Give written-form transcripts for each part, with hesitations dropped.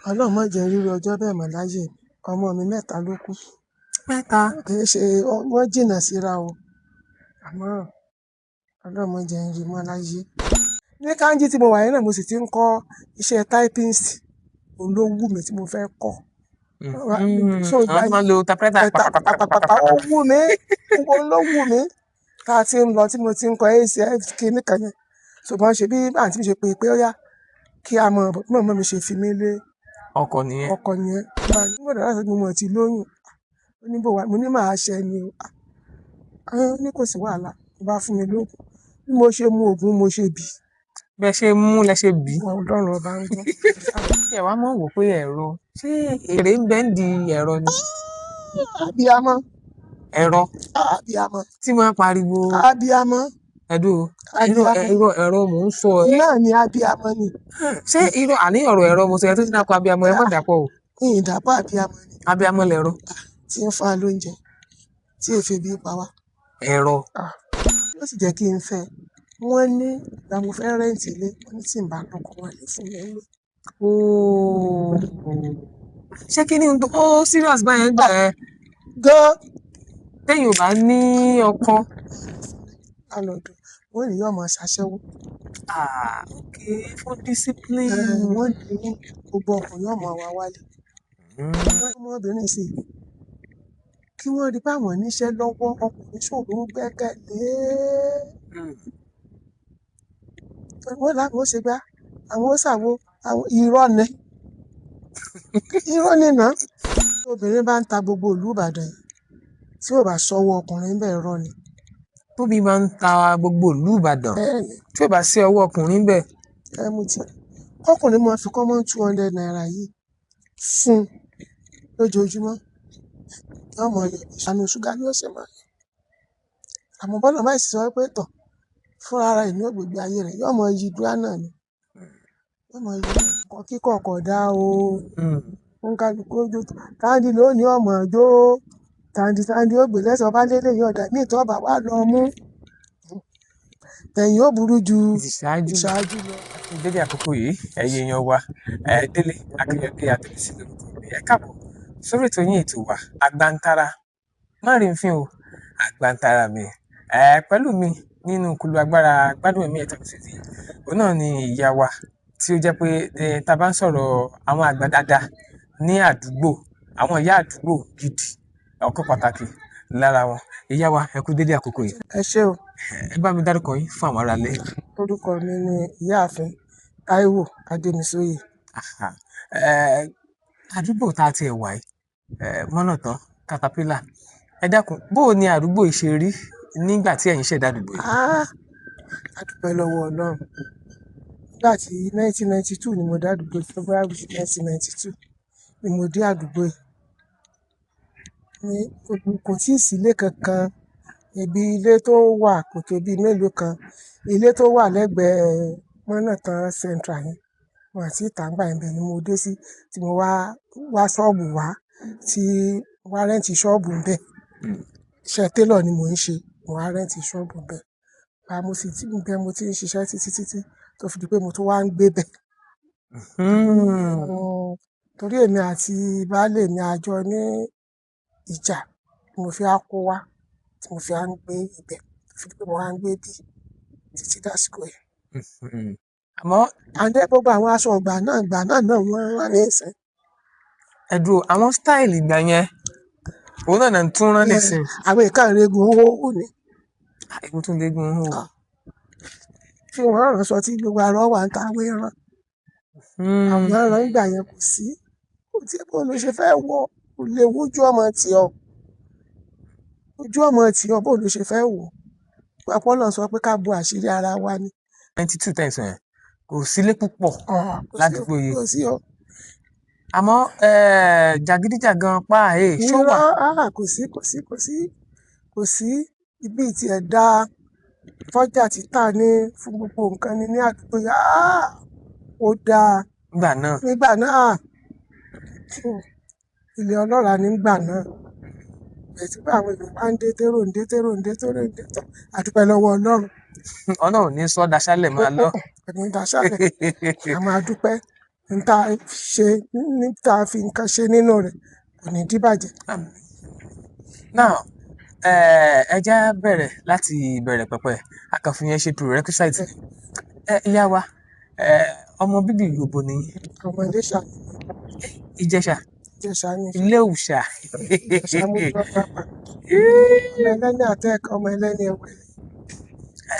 Ọlọ́run má jẹ́ n rírú ọjọ́ bẹ́ẹ̀ mọ́ láyé mi. Ọmọ mi mẹ́ta ló kú. Mẹ́ta. Kì í ṣe wọ́n jìnnà síra o. Àmọ́ Ọlọ́run má jẹ́ n rí mọ́ láyé. Ní Kainji tí mo wà yẹn náà mo sì ti ń kọ́ iṣẹ́ typist. Òun ló wù mí tí mo fẹ́ kọ́. So Àwọn tí máa ń lo typewriter pàpàpàpà ó wù mí, òun ló wù mí. Tá a ti ń lọ tí mo ti ń kọ́ ACF kíní kan yẹn. So bọ́n ṣe bí àǹtí mi ṣe pé pé ó yá kí a mọ̀ bí màmá mi ṣe fi mí lé ọkọ nìyẹn. Ọkọ nìyẹn. Bá a ní bọ̀dá láti mo mọ̀ tí lóyún. Ó ní bò wá, mo ní màá ṣẹ ni o. Ó ní kò sí wàhálà, ó bá fún mi lóògùn. Bí mo ṣe mu òògùn mo ṣe bì. Bẹ́ ṣe mú lẹ ṣe bì. Ọlọ́run ọba ń gbọ́. Ṣé ẹ wá mọ̀ wò pé ẹ̀rọ ṣé èrè ń bẹ ń di ẹ̀rọ ni? Abiyamọ. Ẹ̀rọ. Abiyamọ. Tí máa ń pariwo. Abiyamọ. Ẹ̀dùn o. Abiyamọ. Irọ́ ẹ̀rọ mò ń sọ. Náà ni abiyamọ ni. Ṣé irọ́ àní ọ̀rọ̀ ẹ̀rọ mo sọ ẹ tó ti dákọ̀ abiyamọ ẹ má dàpọ̀ o. Ìdàpọ̀ abiyamọ ni. Abiyamọ lẹ̀rọ. Tí ń fún wa lóúnjẹ, tí èéfín bí pa wá. Ẹ̀rọ. Ó sì jẹ́ kí n fẹ́. Wọ́n ní ìgbà mo fẹ́ rẹ́ǹtì ilé, wọ́n ní tí ń bá lọ́kọ wọn lè fún mi nílé. Ooo. Ṣé kí ni ó serious báyẹn gbà ẹ́? Gan. Téèyàn ò bá ní ọkọ. Lálọ́dún, wọ́n ní yóò máa ṣaṣẹ́wó. Ah, okay, fún discipline. Wọ́n ní gbogbo ọkùnrin yóò máa wá wálé. Ọmọbìnrin sì kí wọ́n rí pé àwọn níṣẹ́ lọ́wọ́ ọkùnrin ṣòro gbẹ́kẹ̀lé. Wọ́n láwọn ó ṣe gbá, àwọn ó ṣàwo, àwọn irọ́ ni. Irọ́ ni náà. Obìnrin bá ń ta gbogbo ìlú Ìbàdàn yìí, tí ò bá sọ́wọ́ ọkùnrin bẹ́ẹ̀ irọ́ ni. Tóbi máa ń ta gbogbo ìlú Ìbàdàn. Bẹ́ẹ̀ni. Tí ò bá sí ọwọ́ ọkùnrin bẹ́ẹ̀. Ẹ mú ti. Kọ́kùnrin máa fi common ₦200 yìí fún lójoojúmọ́. Yóò mọ yọ ìṣàánú ṣúgà ní ọ̀sẹ̀ máa yọ. Àmọ́ bọ́lá bá sì sọ pé tọ̀ fúnra ara ẹ̀ ní ògbègbè ayé rẹ̀ yóò mọ yí dúrà náà ni. Yóò mọ yí ọkọ̀ kíkọ̀ kọ̀ dá o. Òǹkàlùkù ojú táǹdì ló ní ọmọ ọjọ́. Táǹdì táǹdì ó gbé lẹ́sọ̀ bá lélẹ̀ yọ̀ọ̀dà mí ìtọ́ bá wà lọ mú. Tẹ̀yìn ó burú ju ìṣáájú ìṣáájú lọ. Dédé àkókò yìí, ẹ̀yin èèyàn wa, ẹ Délé Akínyẹ̀dé Adébísí lórúkọ mi. Ẹ káàbọ̀ sórí ètò yín ètò wa Àgbàntara. Má rí n fín o, Àgbàntara mi. Ẹ pẹ̀lú mi nínú kulu agbára gbádùn ẹ̀mí ẹ̀tọ́ títí. Òun náà ni ìyá wa tí ó jẹ́ pé tá a bá ń sọ̀rọ̀ àwọn àgbà dáadáa ní àdúgbò, àwọn ìyá àdúgbò gidi, ọ̀kan pàtàkì lára wọn. Ìyá wa, ẹ kú dédé àkókò yìí. Ẹ ṣé o. Ẹ bá mi dárúkọ yín fún àwọn aráalé. Orúkọ mi ni Ìyáàfin Táíwò Adémisóyè. Àdúgbò tá a ti ẹ̀ wà yìí, Mọ́nàtán, Caterpillar. Ẹ dákun, bó o ní àdúgbò yìí ṣe rí nígbà tí ẹ̀yin ṣẹ̀dá àdúgbò yìí? A dúpẹ́ lọ́wọ́ Ọlọ́run. Nígbà tí 1992 ni mo dé àdúgbò yìí, February 1992 ni mo dé àdúgbò yìí. Ní kò tíì sí ilé kankan. Ibi ilé tó wà kò tó bí mélòó kan. Ilé tó wà lẹ́gbẹ̀ẹ́ Mọ́nàtán Central yẹn, wọ́n àti ìta ńgbà yẹn bẹ́ẹ̀ ni mo dé sí tí mo wá wá ṣọ́ọ̀bù wá tí wá rẹ́ǹtì ṣọ́ọ̀bù ń bẹ̀. Iṣẹ́ tailor ni mò ń ṣe, mo wá rẹ́ǹtì ṣọ́ọ̀bù ń bẹ̀. Bá mo sì ti ń bẹ mo ti ń ṣiṣẹ́ títí títí tó fi di pé mo tún wá ń gbé bẹ̀. Torí èmi àti baálé mi a jọ ní ìjà mo fi á kó wá tí mo fi á ń gbé ibẹ̀ tó fi di pé mo wá ń gbé bí títí dásìkò yìí. Àmọ́ And then gbogbo àwọn aṣọ ìgbà náà ìgbà náà náà wọ́n rán ní ìsìn. Ẹ dúró, àwọn style ìgbà yẹn, òun náà ń tún rán nísìn. Àwọn ìka ìrẹ́gùn owó ni. Egun tún léegun hó. Tí wọ́n rán aṣọ tí gbogbo ara wà ń ta àwọn ẹran. Àwọn ẹran ìgbà yẹn kò sí. Kò tí bó ló ṣe fẹ́ wọ̀, kò lè wojú ọmọ tì ọ́. Ojú ọmọ tì ọ́ bó ló ṣe fẹ́ wọ̀. Ọpọlọ sọ pé ká bo àṣírí ara wa ni. 92 tẹ̀sán yẹn, kò sílé púpọ̀ ládùúgbò yìí. Kò sí o. Àmọ́ jàgídíjàgan pa ẹ̀ ṣó wà? Irọ́, kò sí, kò sí, kò sí, kò sí. Ibi tí ẹ̀ dá fọ́jà títà ní fún gbogbo nǹkan ni ní àdúgbò yìí. Ó dáa. Nígbà náà. Nígbà náà. Ilé ọlọ́ràá nígbà náà. Bẹ̀tí pé àwọn èèyàn máa ń dé térò ń dé térò ń dé térò ń dé tán. A dúpẹ́ lọ́wọ́ Ọlọ́run. Ọlọ́run ní sọ daṣálẹ̀ máa lọ. Kò ní daṣálẹ̀. A máa dúpẹ́. N tá ṣe ní tá fi nǹkan ṣe nínú rẹ̀ kò ní díbàjẹ́. Àmín. Now, ẹ já bẹ̀rẹ̀ láti ìbẹ̀rẹ̀ pẹ̀pẹ̀. A kàn fi yẹn ṣe prerequisite. Ìyá wa, ọmọ bíbí ìlú ibo ni yín? Ọmọ Iléṣà. Ìjẹ̀ṣà. Ìjẹ̀ṣà ni. Ilé òòṣà. Ìjẹ̀ṣà mo jọ pàápàá. Ọmọ ẹlẹ́ni àtẹ́ẹ̀kọ́, ọmọ ẹlẹ́ni ẹ̀wẹ̀.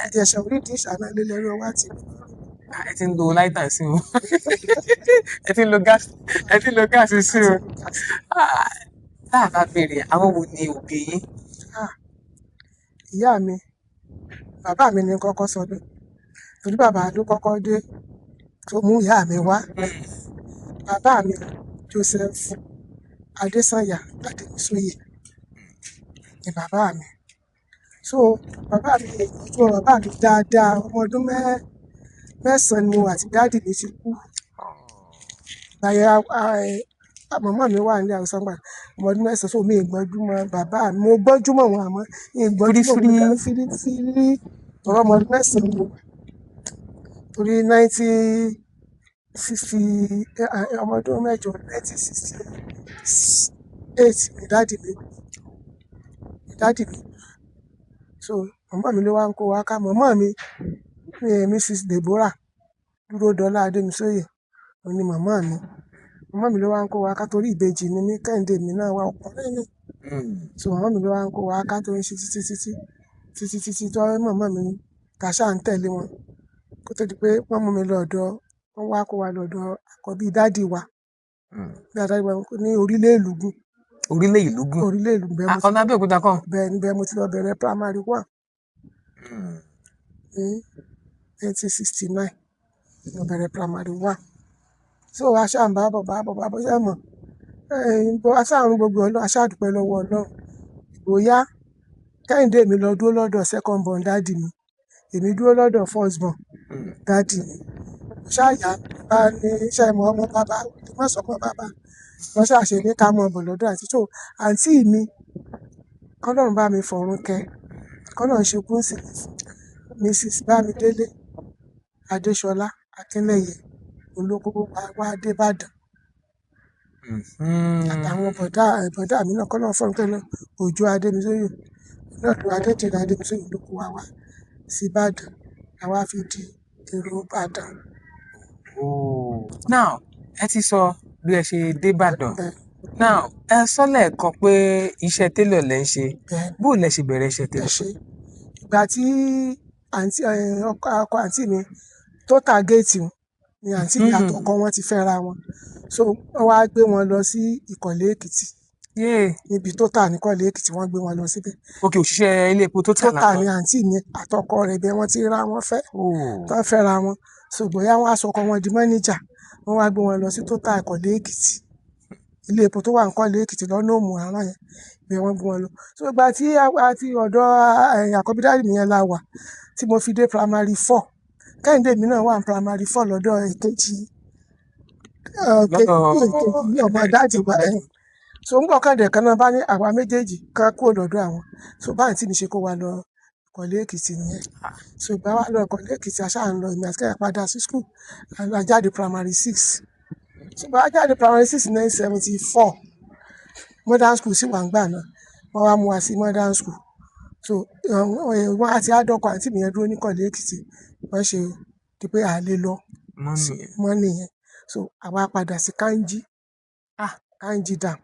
Ìjẹ̀ṣà orídìí ìṣáná lélẹ́rú ọwọ́ àti ìlú. Ẹ ti ń lo láìtà sí o. Ẹ ti ń lo gáàsì, ẹ ti ń lo gáàsì sí o. Tá a bá béèrè, àwọn wo ni òbí yín? Ìyá mi, bàbá mi ni kọ́kọ́ sọ dé. Torí bàbá ló kọ́kọ́ dé tó mú ìyá mi wá. Bàbá mi, Joseph Adésànyà Adémisóyè ni bàbá mi. So bàbá mi, ojú bàbá mi dáadáa, ọmọ ọdún mẹ́sàn-án ni mo wà tí dáàdì mi ti kú. Ìgbà yẹn, màmá mi wà ní Hausa ńgbà, ọmọ ọdún mẹ́sàn-án, so mi ì gbọ́njú mọ́ bàbá mi. Mo gbọ́njú mọ́ wọn àmọ́ mi ì gbọ́njú mọ́ wọn fírífírí. Torí ọmọ ọdún mẹ́sàn-án ni mo wà. Torí 1960, ọmọ ọdún mẹ́jọ, 1968 ni dáàdì mi kú. Dáàdì mi kú. So màmá mi ló wá ń kó wa ká. Màmá mi, Mrs. Deborah Dúródọlá Adémisóyè, òun ni màmá mi. Màmá mi ló wá ń kó wa ká torí ìbejì ni mí, Kẹ́hìndé mi náà wà ọkùnrin ni. So màmá mi ló wá ń kó wa ká tó ń ṣe títí, títí, títí, títí tó màmá mi ta ṣá ń tẹ̀lé wọn. Kó tó di pé wọ́n mú mi lọ ọ̀dọ̀, wọ́n wá kó wa lọ ọ̀dọ̀ àkọ́bí dáàdì wa. Bí a dáàdì wa ní orílẹ̀ Ìlúgùn. Orílẹ̀ Ìlúgùn. Orílẹ̀ Ìlúgùn bẹ́ẹ̀ mo ti Ọ̀nà Abẹ́òkúta kọ́. Bẹ́ẹ̀ ni, bẹ́ẹ̀ mo ti lọ bẹ̀rẹ̀ primary one. Ní 1969 mo bẹ̀rẹ̀ primary one. So a ṣá ń bá bọ̀, bá bọ̀, bá bọ̀, ṣé mọ̀? A ṣá ń gbogbo Ọlọ́run, a ṣá dúpẹ́ lọ́wọ́ Ọlọ́run. Bóyá Kẹ́hìndé mi lọ dúró lọ́dọ̀ second born dáàdì mi. Èmi dúró lọ́dọ̀ first born dáàdì mi. Mo ṣá yá bá ní iṣẹ́ mọ ọmọ bàbá, má sọ ọmọ bàbá. Wọ́n ṣá ṣe ní ká mọ bọ̀ lọ́dọ̀ àǹtí. So àǹtí mi, k'Ọlọ́run bá mi fọ̀run kẹ́, k'Ọlọ́run ṣe kú sí Mrs. Bámidélé Adéṣọlá Akínlẹ́yẹ olókókó wá dé Ìbàdàn. Àtàwọn bọ̀dá mi náà k'Ọlọ́run fọ̀run kẹ́ náà, Òjó Adémisóyè, náà ló Adédìran Adémisóyè ló kó wa wá sí Ìbàdàn. Àwa fi di èrò Ìbàdàn. Oh. Now, ẹ ti sọ bí ẹ ṣe dé Ìbàdàn. Now, ẹ sọ lẹ́ẹ̀kan pé iṣẹ́ tailor lẹ ń ṣe. Bó lẹ ṣe bẹ̀rẹ̀ iṣẹ́ tailor? Ẹ ṣe. Ìgbà tí àǹtí, ọkọ àǹtí mi tó ta géètì wọn ni àǹtí mi àtọkọ wọn ti fẹ́ra wọn. So wọ́n wá gbé wọn lọ sí Ìkọ̀lé Èkìtì. Níbi tó tà ní Ìkọ̀lé Èkìtì wọ́n gbé wọn lọ síbẹ̀. Ok, òṣìṣẹ́ ilé epo tó tà Tó tà làwọn. ní àǹtí mi àtọkọ rẹ̀ bẹ́ẹ̀ wọ́n ti ra wọn fẹ́. Tán fẹ́ra wọn. So bóyá wọ́n á sọ ọkọ wọn di mọ́níjà, wọ́n wá gbé wọn lọ sí tó tà Ìkọ̀lé Èkìtì. Ilé epo tó wà ní Ìkọ̀lé Èkìtì lọ́nà Òmù-àrán yẹn, ibẹ̀ wọ́n gbé wọn lọ. So ìgbà tí a ti ọ̀dọ̀, àkọ́bí dáàdì mi yẹn la wà tí mo fi dé primary 4. Kẹ́hìndé mi náà wà ní primary 4 lọ́dọ̀ èkejì, èkejì ọmọ dáàdì wa. So ńgbà ọ̀kadà kan náà bá ní àwa méjèèjì ká kúrò lọ́dọ̀ àwọn. So bá àǹtí mi ṣe kó wa lọ Ìkọ̀lé Èkìtì nìyẹn. So ìgbà wa lọ Ìkọ̀lé Èkìtì, a ṣáà ń lọ, èmi àti Kẹ́hìndé padà sí school. A jáde primary 6. So ìgbà wa jáde primary 6 ní 1974. Modern school sì wà ńgbà náà. Wọ́n wá mú wa sí modern school. So, wọ́n á ti á dọ́kọ̀ àǹtí mi yẹn dúró ní Ìkọ̀lé Èkìtì. Wọ́n ṣe di pé a lè lọ Mọ́ nìyẹn. mọ́ nìyẹn. So àwa padà sí Kainji. Kainji Dam.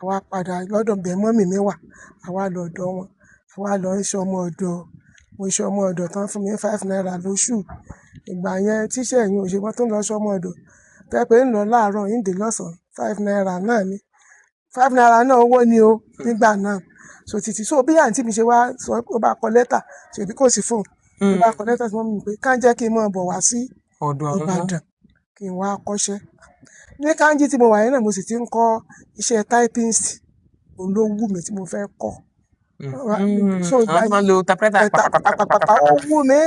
Àwa padà lọ́dọ̀ bẹ̀ mọ́mì mi wà. Àwa lọ ọ̀dọ̀ wọn. Àwa lọ ń ṣe ọmọ ọ̀dọ̀. Mo ṣe ọmọ ọ̀dọ̀ tán fún mi ní 5 naira lóṣù. Ìgbà yẹn tíṣẹ́ yẹn ò ṣe wọ́n tó ń lọ ṣe ọmọ ọ̀dọ̀. Tẹ́ pé ń lọ láàárọ̀, ń dé lọ́sàn-án, 5 naira náà ni. 5 naira náà owó ni o nígbà náà. So títí so bí àǹtí mi ṣe wá sọ ó bá kọ lẹ́tà, ṣèbí kò sí fóònù. Ó bá kọ lẹ́tà sí mọ́mì mi pé ká jẹ́ kí n máa bọ̀ wá sí Ọ̀dọ̀ àwọn. Ìbàdàn kí n wá kọ́ṣẹ́. Ní Kainji tí mo wà yẹn náà mo sì ti ń kọ́ iṣẹ́ typist. Òun ló wù mí tí mo fẹ́ kọ́. So Àwọn tó máa ń lo typewriter pàpàpàpàpà ó wù mí,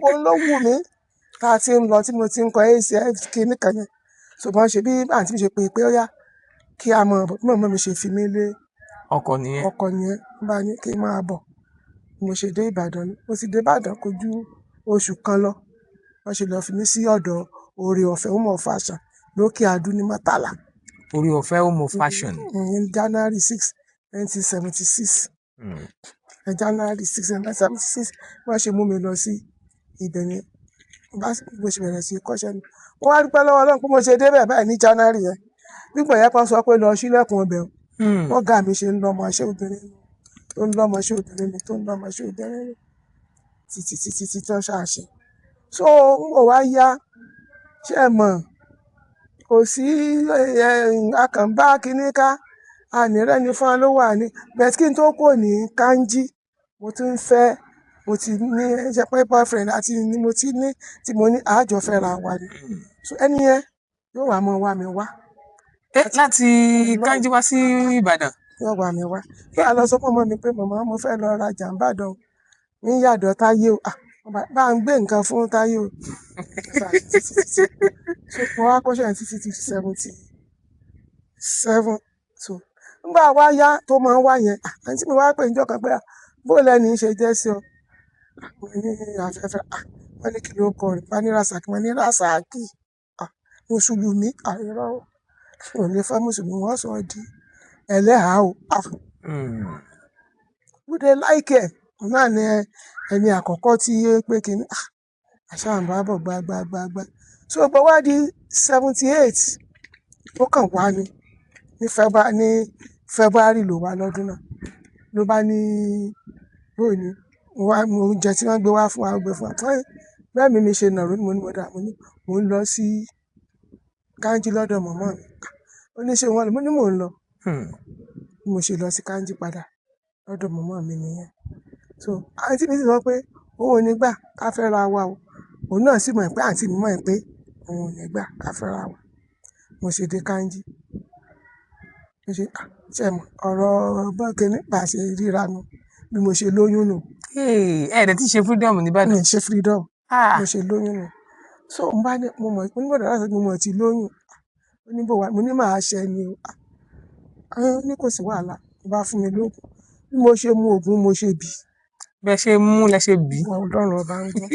òun ló wù mí. Tá a ti ń lọ tí mo ti ń kọ ACF kíní kan yẹn. So bọ́n ṣe bí àǹtí mi ṣe pé pé ó yá kí a mọ̀ bí màmá mi ṣe fi mí lé Ọkọ nìyẹn. Ọkọ nìyẹn. Ó bá ní kí n máa bọ̀. Mo ṣe dé Ìbàdàn ni. Mo sì dé Ìbàdàn kò ju oṣù kan lọ. Wọ́n ṣe lọ fi mí sí ọ̀dọ̀ Oore Ọ̀fẹ́ Home of Fashion lókè Adú ní Mọ́tàlá. Oore Ọ̀fẹ́ Home of Fashion. Ní January 6, 1976. Ní January 6, 1976, wọ́n ṣe mú mi lọ sí ibẹ̀ ni bá mo ṣe bẹ̀rẹ̀ sí í kọ́ṣẹ́ ni. Mo wá dúpẹ́ lọ́wọ́ Ọlọ́run pé mo ṣe débẹ̀ báyìí ní January yẹn. Nígbà yẹn kan sọ pé lọ sílẹ̀kùn ọbẹ̀ o. Ọ̀gá mi ṣe ń lọ́mọ iṣẹ́ obìnrin mi, tó ń lọ́mọ iṣẹ́ obìnrin mi, tó ń lọ́mọ iṣẹ́ obìnrin mi, títí títí tí tó ṣáà ṣe. So n ò wá yá, ṣé ẹ mọ̀, kò sí akànbá kiní ká, ànírẹ́ni fún wa ló wà ní. But kí n tó kúrò ní Kainji, mo tún ń fẹ́, mo ti ní ṣe pé boyfriend àti ní mo ti ní tí mo ní àjọ fẹ́ra wa ni. So ẹni yẹn yóò wá mọ́ wá mi wá. Láti Kainji wá sí Ìbàdàn. Yóò wá mi wá. Kí a lọ sọ fún ọmọ mi pé màmá mo fẹ́ lọ rajà n'Ìbàdàn ní yàdọ̀ Táyé o. Bá ń gbé nǹkan fún Táyé o. So mo wá kọ́ṣẹ́ yẹn títí títí 77. So nígbà wá yá tó máa ń wá yẹn, àǹtí mi wá pè níjọ́ kan pé bó lẹ́ni ṣe jẹ́ sí ọ. Mo ní afẹ́fẹ́, wọ́n ní kí ló kọ rẹ̀, wọ́n ní Rasaki, wọ́n ní Rasaki. Mùsùlùmí, irọ́ o. Ò lè fẹ́ Mùsùlùmí, wọ́n sọ ọ́ di ẹlẹ́hàá o. We dey like ẹ̀. Òun náà ni ẹni àkọ́kọ́ tí ó pé kíní. Àṣà ń bá bọ̀ gbá gbá gbá gbá. So gbọ́ wá di 78, ó kàn wá ní, ní February ló wá lọ́dún náà. Ló bá ní, bó ni, mo wá, mo oúnjẹ tí wọ́n gbé wá fún wa, ó gbé fún wa. Tọ́ bẹ́ẹ̀ mi ṣe nàró ni mo ní mo dà, mo ní mò ń lọ sí Kainji lọ́dọ̀ màmá mi. Ó ní ṣé wọ́n lọ? Mo ní mò ń lọ. Bí mo ṣe lọ sí Kainji padà lọ́dọ̀ màmá mi nìyẹn. So àǹtí mi sì sọ pé òun ò ní gbà ká fẹ́ra wa o. Òun náà sì mọ̀ pé àǹtí mi mọ̀ pé òun ò ní gbà ká fẹ́ra wa. Mo ṣe dé Kainji. Mo ṣe, ṣé ẹ mọ̀, ọ̀rọ̀ bọ́ọ̀kì bá ṣe ríra nu bí mo ṣe lóyún nù. Ẹ dẹ̀ ti ṣe freedom ní Ìbàdàn. Mi ò ṣe freedom. Mo ṣe lóyún nù. So mo bá ní, mo mọ̀, mo ní bọ̀dá láti mo mọ̀ tí lóyún. Ó ní bó wá, mo ní màá ṣẹ ni o. Ó ní kò sí wàhálà. Ó bá fún mi lóògùn. Bí mo ṣe mu òògùn, mo ṣe bì. Bẹ́ ṣe mú lẹ ṣe bì. Ọlọ́run ọba ń gbọ́.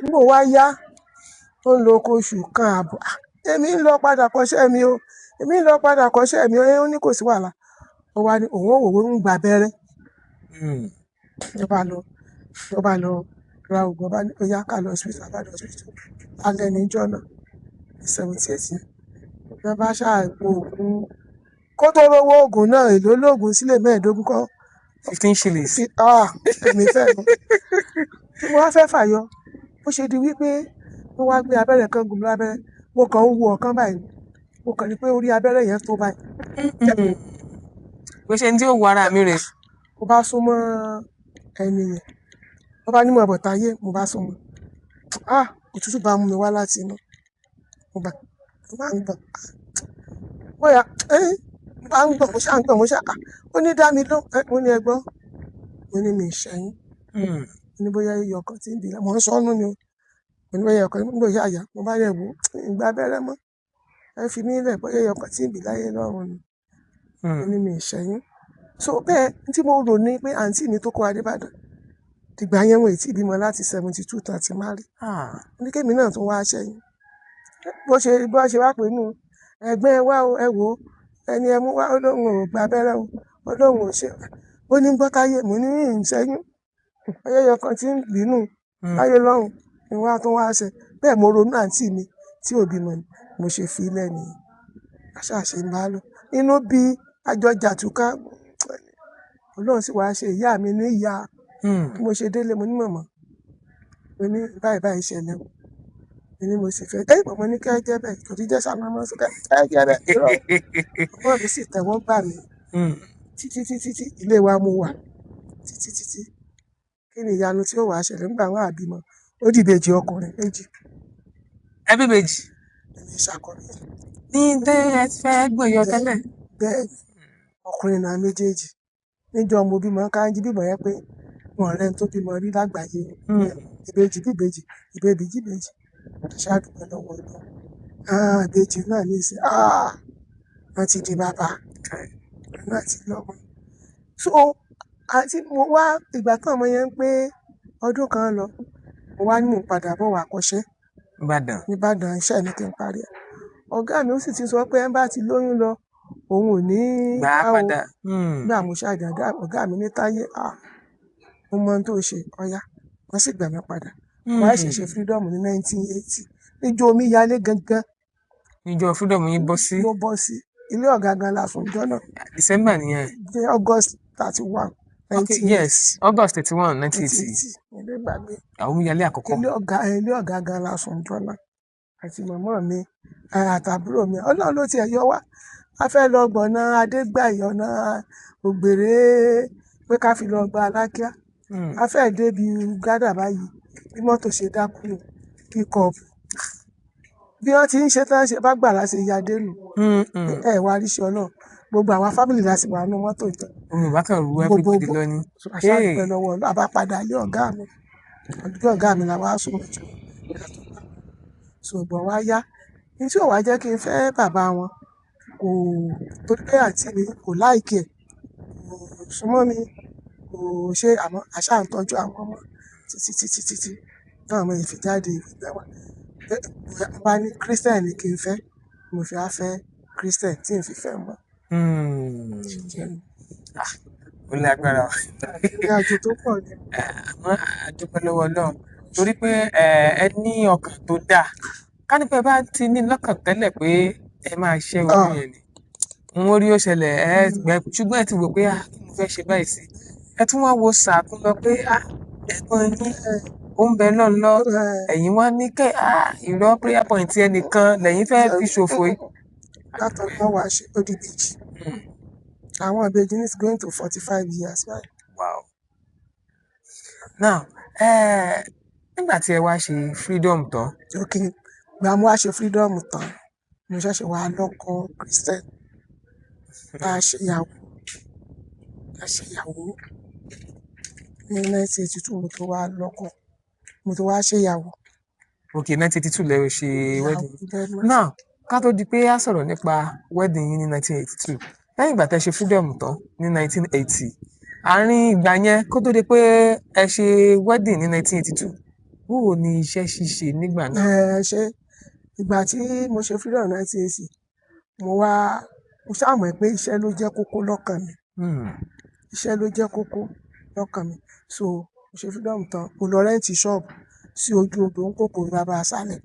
Bí mo wá yá, ó ń lo oko oṣù kan àbọ̀. Èmi ń lọ padà kọ́ṣẹ́ mi o. Èmi ń lọ padà kọ́ṣẹ́ mi o. Ó ní kò sí wàhálà. Ó wá ní òun ò wò ó ń gba abẹ́rẹ́. Ló bá lọ, ló bá lọ ra òògùn, ó bá ní ó yá ká lọ hospital, a bá lọ hospital. Alẹ́ ní ìjọ́ náà, 78 yẹn. Lọ bá ṣá po òògùn. Kó tó rówó òògùn náà, èló lóògùn sílé mẹ́ẹ̀ẹ́dógún kọ́. 15 shillings. Èmi fẹ́ mọ̀. Tí mo wá fẹ́ fàyọ, ó ṣe di wípé wọ́n wá gbé abẹ́rẹ́ kan gùn mí lábẹ́rẹ́. Mo kàn ń wo ọ̀kan báyìí. Mo kàn rí pé orí abẹ́rẹ́ yẹn tó báyìí. Pé ṣé ní tí ó wo ara mi rè? Mo bá sún mọ́ ẹni yẹn. Mo bá ní mo bọ̀ táyé, mo bá sún mọ́. Òtútù bá mú mi wá láti inú. Mo bá, mo bá ń gbọ̀n. Bóyá, mo bá ń gbọ̀n, mo ṣá ń gbọ̀n, mo ṣá, ó ní dá mi lóhùn. Mo ní ẹ gbọ́. Mo ní mi ì ṣẹ́yún. Mo ní bóyá ẹyọ kan tí ń bì lá. Mo ń sọ ọ́nú ni o. Mo ní bóyá ẹyọ kan, mo ní àyà. Mo bá yẹ̀ wò, ìgbà abẹ́rẹ́ mọ́. Ẹ fi mí lẹ̀ bóyá ẹyọ kan tí ń bì láyé lọ́run ni. Mo ní mi ì ṣẹ́yún. So bẹ́ẹ̀ tí mo rò ní pé àǹtí mi tó kó wa dé Ìbàdàn. Ìgbà yẹn wọn ò tí ì bímọ láti 72 tán ti marry. Mo ní kémi náà tún wá ṣẹ́yún. Bó ṣe wá pé nù, ẹ̀gbọ́n ẹ wá o, ẹ wò ó. Ẹni ẹ mú wá, ó lóhùn ò gba abẹ́rẹ́ o. Ó lóhùn ò ṣe. Ó ní gbọ́ táyé, mo ní ì ṣẹ́yún. Bóyá ẹyọ kan tí ń bì nù láyé lọ́run ni wọ́n á tún wá ṣe. Bẹ́ẹ̀ mo ronú àǹtí mi tí ò bímọ ni. Mo ṣe fi í lẹ̀ nìyẹn. Àṣà ṣe ń bá lọ. Inú bí àjọ jàtúká. Ọlọ́run sì wá ṣe ìyá mi ní ìyá. Bí mo ṣe délé, mo ní màmá. Mo ní báyìí báyìí ṣẹlẹ̀ o. Mo ní mo sì fẹ́. Màmá ní kí ẹ jẹ́ bẹ́ẹ̀. Kò ní jẹ́ sáà máa sọ kí ẹ jẹ́ bẹ́ẹ̀. Irọ́. Màmá mi sì tẹ̀wọ́ gbà mí. Títí, títí, tí ilé wa mo wà. Títí, títí. Kí ni ìyanu tí ó wá ṣẹlẹ̀ nígbà wọ́n á bímọ? Ó di ìbejì ọkùnrin méjì. Ẹ bí ìbejì? Èmi ṣàkọ́bí. Ní tẹ́ ẹ ti fẹ́ gbọ̀n yọ tẹ́lẹ̀. Bẹ́ẹ̀ ni, ọkùnrin náà méjèèjì. Níjọ́ mo bímọ Kainji bímọ yẹn pé wọn rẹ́ ẹni tó bímọ rí lágbàáyé. Ìbejì bí ìbejì, ìbejì bí ìbejì. Ṣé àdúpẹ́ lọ́wọ́ Ọlọ́run? Ìbejì náà ní ìsìn. Wọ́n ti di bàbá. Wọ́n náà ti lọ́mọ. So, àti mo wá ìgbà tí ọmọ yẹn ń pé ọdún kan lọ, mo wá ní mò ń padà bọ̀ wá kọ́ṣẹ́. Ìbàdàn. Nìbàdàn iṣẹ́ mi kí n parí ẹ̀. Ọ̀gá mi ó sì ti sọ pé ẹ bá ti lóyún lọ, òun ò ní Gbà á wá o. padà. Nígbà mo ṣàjàdá, ọ̀gá mi ní Táyé, mo mọ ohun tó ṣe, ọ̀yá, wọ́n sì gbà mí padà. Wọ́n á ṣẹ̀ṣẹ̀ freedom ní 1980. Níjọ́ omi yalé gangan. Níjọ́ freedom yín bọ́ sí. Ló bọ́ sí. Ilé ọ̀gá gan la sùn jọ́ náà. December nìyẹn. Ní August 31, Okay, yes, August 31, 1980. 1980. Ilé gbàgbé. Àwọn omíyalé àkọ́kọ́. Ilé ọ̀gá gan la sùn jọ́ náà. Àti màmá mi, àtàbúrò mi. Ọlọ́run ló tiẹ̀ yọ wá. A fẹ́ lọ gbọ̀nà Adégbàyí, ọ̀nà Ògbèré pé ká fi lọ gba Alákíá. A fẹ́ débi Gádà báyìí bí mọ́tò ṣe dákú píkọ̀pù. Bí wọ́n ti ń ṣe tán ṣe bá gbàrà ṣe ya dé nù. Ẹ wá ríṣẹ́ Ọlọ́run. Gbogbo àwa fámìlì la sì wà nínú mọ́tò ìtàn. Omi ìbá kan ru everybody lọ ni. Àṣà ìpẹ́ lọ́wọ́ Ọlọ́run. A bá padà ilé ọ̀gá mi. Ilé ọ̀gá mi la wá sùn jù. Ṣùgbọ́n wá yá. Ní tí ò wá jẹ́ kí n fẹ́ bàbá wọn kò torí pé àǹtí mi kò láìkí ẹ̀, kò súnmọ́ mi, kò ṣe àmọ́ àṣà ń tọ́jú àwọn ọmọ títí títí títí táwọn ọmọ yìí fi jáde ìgbà wa. Wọ́n bá ní Christian ni kí n fẹ́, mo fi á fẹ́ Christian tí n fi fẹ́ mọ́. Ó lágbára o. Ìrìn àjò tó pọ̀ ni. Àmọ́ a dúpẹ́ lọ́wọ́ Ọlọ́run torí pé ẹ ní ọkàn tó dáa. Ká ní pé ẹ bá ti ní lọ́kàn tẹ́lẹ̀ pé ẹ máa ṣẹ́ oyún yẹn ni. N ó rí ó ṣẹlẹ̀ ẹ gbẹ ṣùgbọ́n ẹ ti wò pé kí mo fẹ́ ṣe báyìí sí. Ẹ tún wá wo sàkún lọ pé ẹ̀gbọ́n yín ó ń bẹ lọ́n lọ ẹ̀yin wá ní kẹ́ ìrọ́ prayer point ẹnìkan lẹ́yìn fẹ́ fi ṣòfò yìí. Látọ̀gbọ́n wa ṣe ó di ìbejì. Àwọn ìbejì ní is going to 45 years right? Wow. Now, nígbà tí ẹ wá ṣe freedom tán. Okay, ìgbà mo wá ṣe freedom tán, mo ṣẹ̀ṣẹ̀ wá lọ́kọ Christian. Tá a ṣe ìyàwó, a ṣe ìyàwó ní 1982 mo tó wá lọ́kọ, mo tó wá ṣe ìyàwó. Okay, 1982 lẹ ṣe wedding. Now, ká tó di pé a sọ̀rọ̀ nípa wedding yín ní 1982, lẹ́yìn ìgbà tẹ́ ṣe freedom tán ní 1980, àárín ìgbà yẹn kó tó di pé ẹ ṣe wedding ní 1982, báwo ni iṣẹ́ ṣíṣe nígbà náà? Ẹ ṣe ìgbà tí mo ṣe freedom 1980, mo ṣáà mọ̀ pé iṣẹ́ ló jẹ́ kókó lọ́kàn mi. Iṣẹ́ ló jẹ́ kókó lọ́kàn mi. So mo ṣe freedom tán, mo lọ rẹ́ǹtì ṣọ́ọ̀bù sí ojú odò Nkòkò bàbá Asálẹ̀.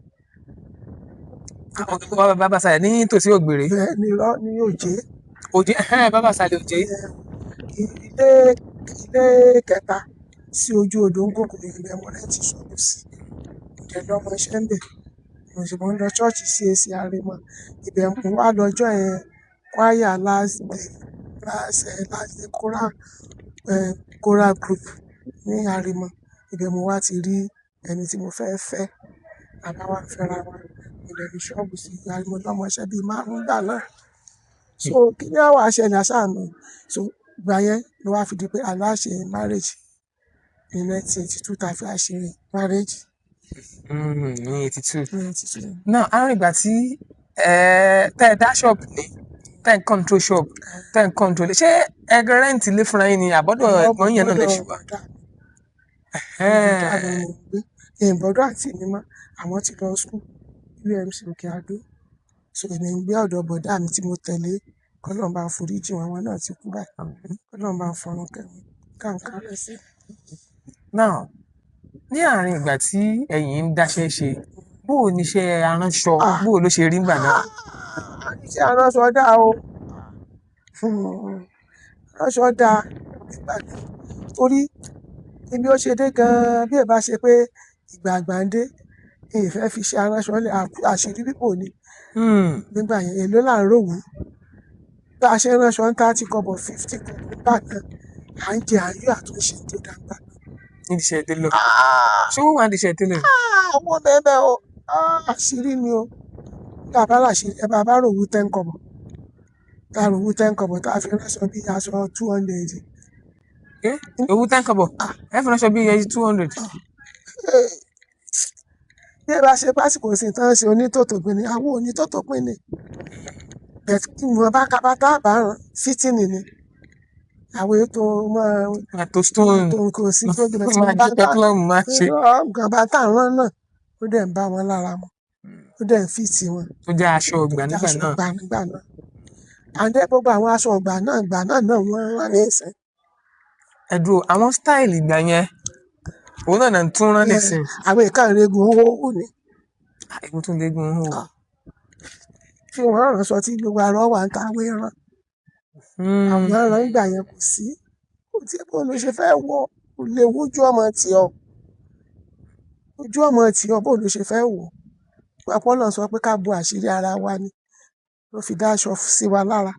Bàbá Asálẹ̀ ní tòsí Ògbèré. Bẹ́ẹ̀ ni lọ ní Òjé. Òjé, bàbá Asálẹ̀ Òjé. Ilé kẹta sí ojú odò Nkòkò ibẹ̀ mo rẹ́ǹtì ṣọ́ọ̀bù sí. Ìdẹ̀ lọ́mọ iṣẹ́ ń bẹ̀. Mo sì mọ̀ ń lọ ṣọ́ọ̀ṣì CAC Aremọ. Ibẹ̀ mo wá lọ join choir last day, last day choral group ní Aremọ. Ibẹ̀ mo wá ti rí ẹni tí mo fẹ́ fẹ́. Bàbá wa ń fẹ́ra wa. Mo dẹ̀ ní ṣọ́ọ̀bù sí Aremọ lọ́mọ iṣẹ́ bíi márùn-ún gbà náà. So kí ni àwa ṣẹlẹ̀ àṣà mi? So ìgbà yẹn ló wá fi di pé aláṣẹ marriage ní 1982 tá a fi ṣe marriage. Ní 82. Ní 82. Now, àárín ìgbà tí tẹ́ ẹ dá ṣọ́ọ̀bù ní, tẹ́ ẹ ń control shop, tẹ́ ẹ ń control ṣé ẹ rẹ́ǹtì ilé fúnra yín ni àbọ̀dọ̀ ẹ̀gbọ́n yẹn náà lè ṣì wà? Ìbọ̀dọ̀ àǹtí mi mọ́, àwọn ti lọ school UMC Òkè Àdó. So èmi ń gbé ọ̀dọ̀ bọ̀dá mi tí mo tẹ̀lé. Kọ́lọ́run bá ń foríjì wọn, àwọn náà ti kú báyìí. Kọ́lọ́run bá ń fọ̀run kẹ́ wọn. Káǹkà rẹ̀ sí. Now, ní àárín ìgbà tí ẹ̀yin ń dáṣẹ́ ṣe, bó o ní iṣẹ́ aránṣọ, bó o ló ṣe rí ńgbà náà? Iṣẹ́ aránṣọ dá o. Aránṣọ dá nígbà náà. Torí ibi ó ṣe dé gan-an bí ẹ bá ṣe pé ìgbà àgbà ń dé, èyí fẹ́ fi ṣe aránṣọ lẹ̀ àṣírí bíbò ni. Nígbà yẹn, èló là ń rówó. Bí a ṣe ń ránṣọ ń 30 kọ́bọ̀, 50 kọ́bọ̀ nígbà náà, à ń jẹ àyò àtúnṣe tó dàgbà. Nídìí iṣẹ́ télọ̀. Ṣé owó wà nídìí iṣẹ́ télọ̀? Owó bẹ́ẹ̀ o. Àṣírí ni o. Bí a bá ràṣírí, ẹ bá bá rówó 10 kọ́bọ̀. Tá a rówó 10 kọ́bọ̀ tá a fi ránṣọ bí aṣọ 200. Owó 10 kọ́bọ̀? Ẹ fi ránṣọ bí 200. Bí ẹ bá ṣe pásìkò sí tán ṣe onítòtò pin ni, àwọn onítòtò pin ni. Bẹ̀ẹ̀ tí mo bá kaba tá a bá rán fítìnì ni. Àwọn ètò mọ́ Tó stone. tó kò sí tó gbẹ tí Máa mo bá jẹ́ tá peplum máa ṣe. Nǹkan bá tá a rán náà, Ó dẹ̀ ń bá wọn lára mu, ó dẹ̀ ń fìtì wọn. Tó jẹ́ aṣọ ọgbà Tó jẹ́ nígbà aṣọ náà. ọgbà nígbà náà. And then gbogbo àwọn aṣọ ọgbà náà ìgbà náà náà wọ́n rán ní ìsìn. Ẹ dúró, àwọn style ìgbà yẹn òun náà náà ń tún rán nísìn. Àwọn ìkànnì owó owó ni. Egun tún léegun ń hò. Ah. Tí wọ́n rán aṣọ tí gbogbo ara wà ń ta àwọn ẹran. Àwọn ẹran nígbà yẹn kò sí. Kò tí bó ló ṣe fẹ́ wọ̀, kò lè wojú ọmọ tì ọ́. Ojú ọmọ tì ọ́, bó ló ṣe fẹ́ wọ̀. Ọpọlọ sọ pé ká bo àṣírí ara wa ni ló fi dá aṣọ sí wa lára.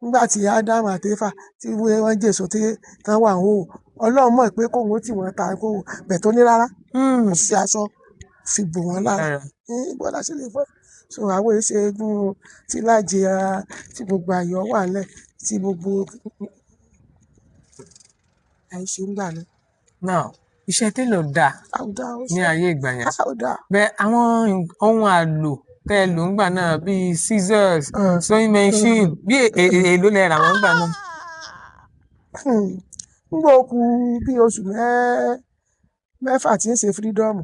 Nígbà tí Ádámù àti Éfà tí wọ́n jèso tí tán wà ń hòhò, Ọlọ́run mọ̀ pé kóun ó tì wọ́n ta kóun bẹ̀ tó ní rárá. Ó fi aṣọ fi bò wọ́n lára. Ní bó la ṣe lè fẹ́. So àwọn èé ṣe eégún tí lájẹ ara tí gbogbo ayọ̀ wà ńlẹ̀ tí gbogbo àìṣe ń gbà náà. Now, iṣẹ́ télọ̀ dáa Àwùdá ó ní ṣe. ayé ìgbà yẹn. Àwùdá. Bẹ́ẹ̀ àwọn ohun àlò tẹ́ ẹ lò ńgbà náà bíi scissors, sewing machine, bí èló lẹ rà wọ́n ńgbà náà? Nígbà ó kù bí oṣù mẹ́fà tí ń ṣe freedom,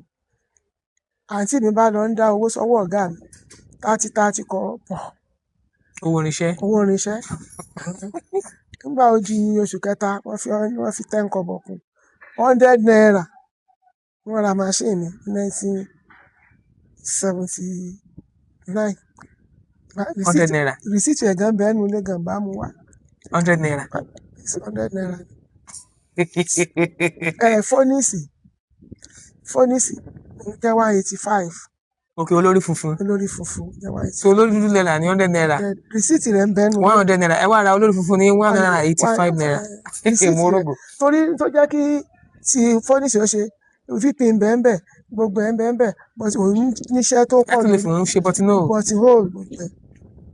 àǹtí mi bá lọ ń dá owó sọ́wọ́ ọ̀gá mi, 30 30 kọ́ bọ̀. Owó irinṣẹ́. Owó irinṣẹ́. Nígbà ó di oṣù kẹta, wọ́n fi 10 kọ́bọ̀ kún. 100 naira. Wọ́n ra machine mi ní 1979. 100 naira. Receipt ẹ̀ gan bẹ́ẹ̀ nu ilé gan bá mu wá. 100 naira. 100 naira. Fọ́nísì. Fọ́nísì jẹ́ 185. Ok, olórí funfun. Olórí funfun jẹ́ 185. So olórí dúdú lẹ rà ní 100 naira. Receipt rẹ̀ ń bẹ́ẹ̀ nu. 100 naira. Ẹ wá ra olórí funfun ní 185 naira. Receipt Mo rẹ̀. rógò. Torí tó jẹ́ kí ti fọ́nísì ó ṣe VP ń bẹ́ẹ̀ ń bẹ́ẹ̀, gbogbo ẹ̀ ń bẹ́ẹ̀ ń bẹ́ẹ̀, but òun níṣẹ́ tó Ẹ pọ̀ tún lè lórí. fòun ṣe buttonhole. Buttonhole gbogbo ẹ̀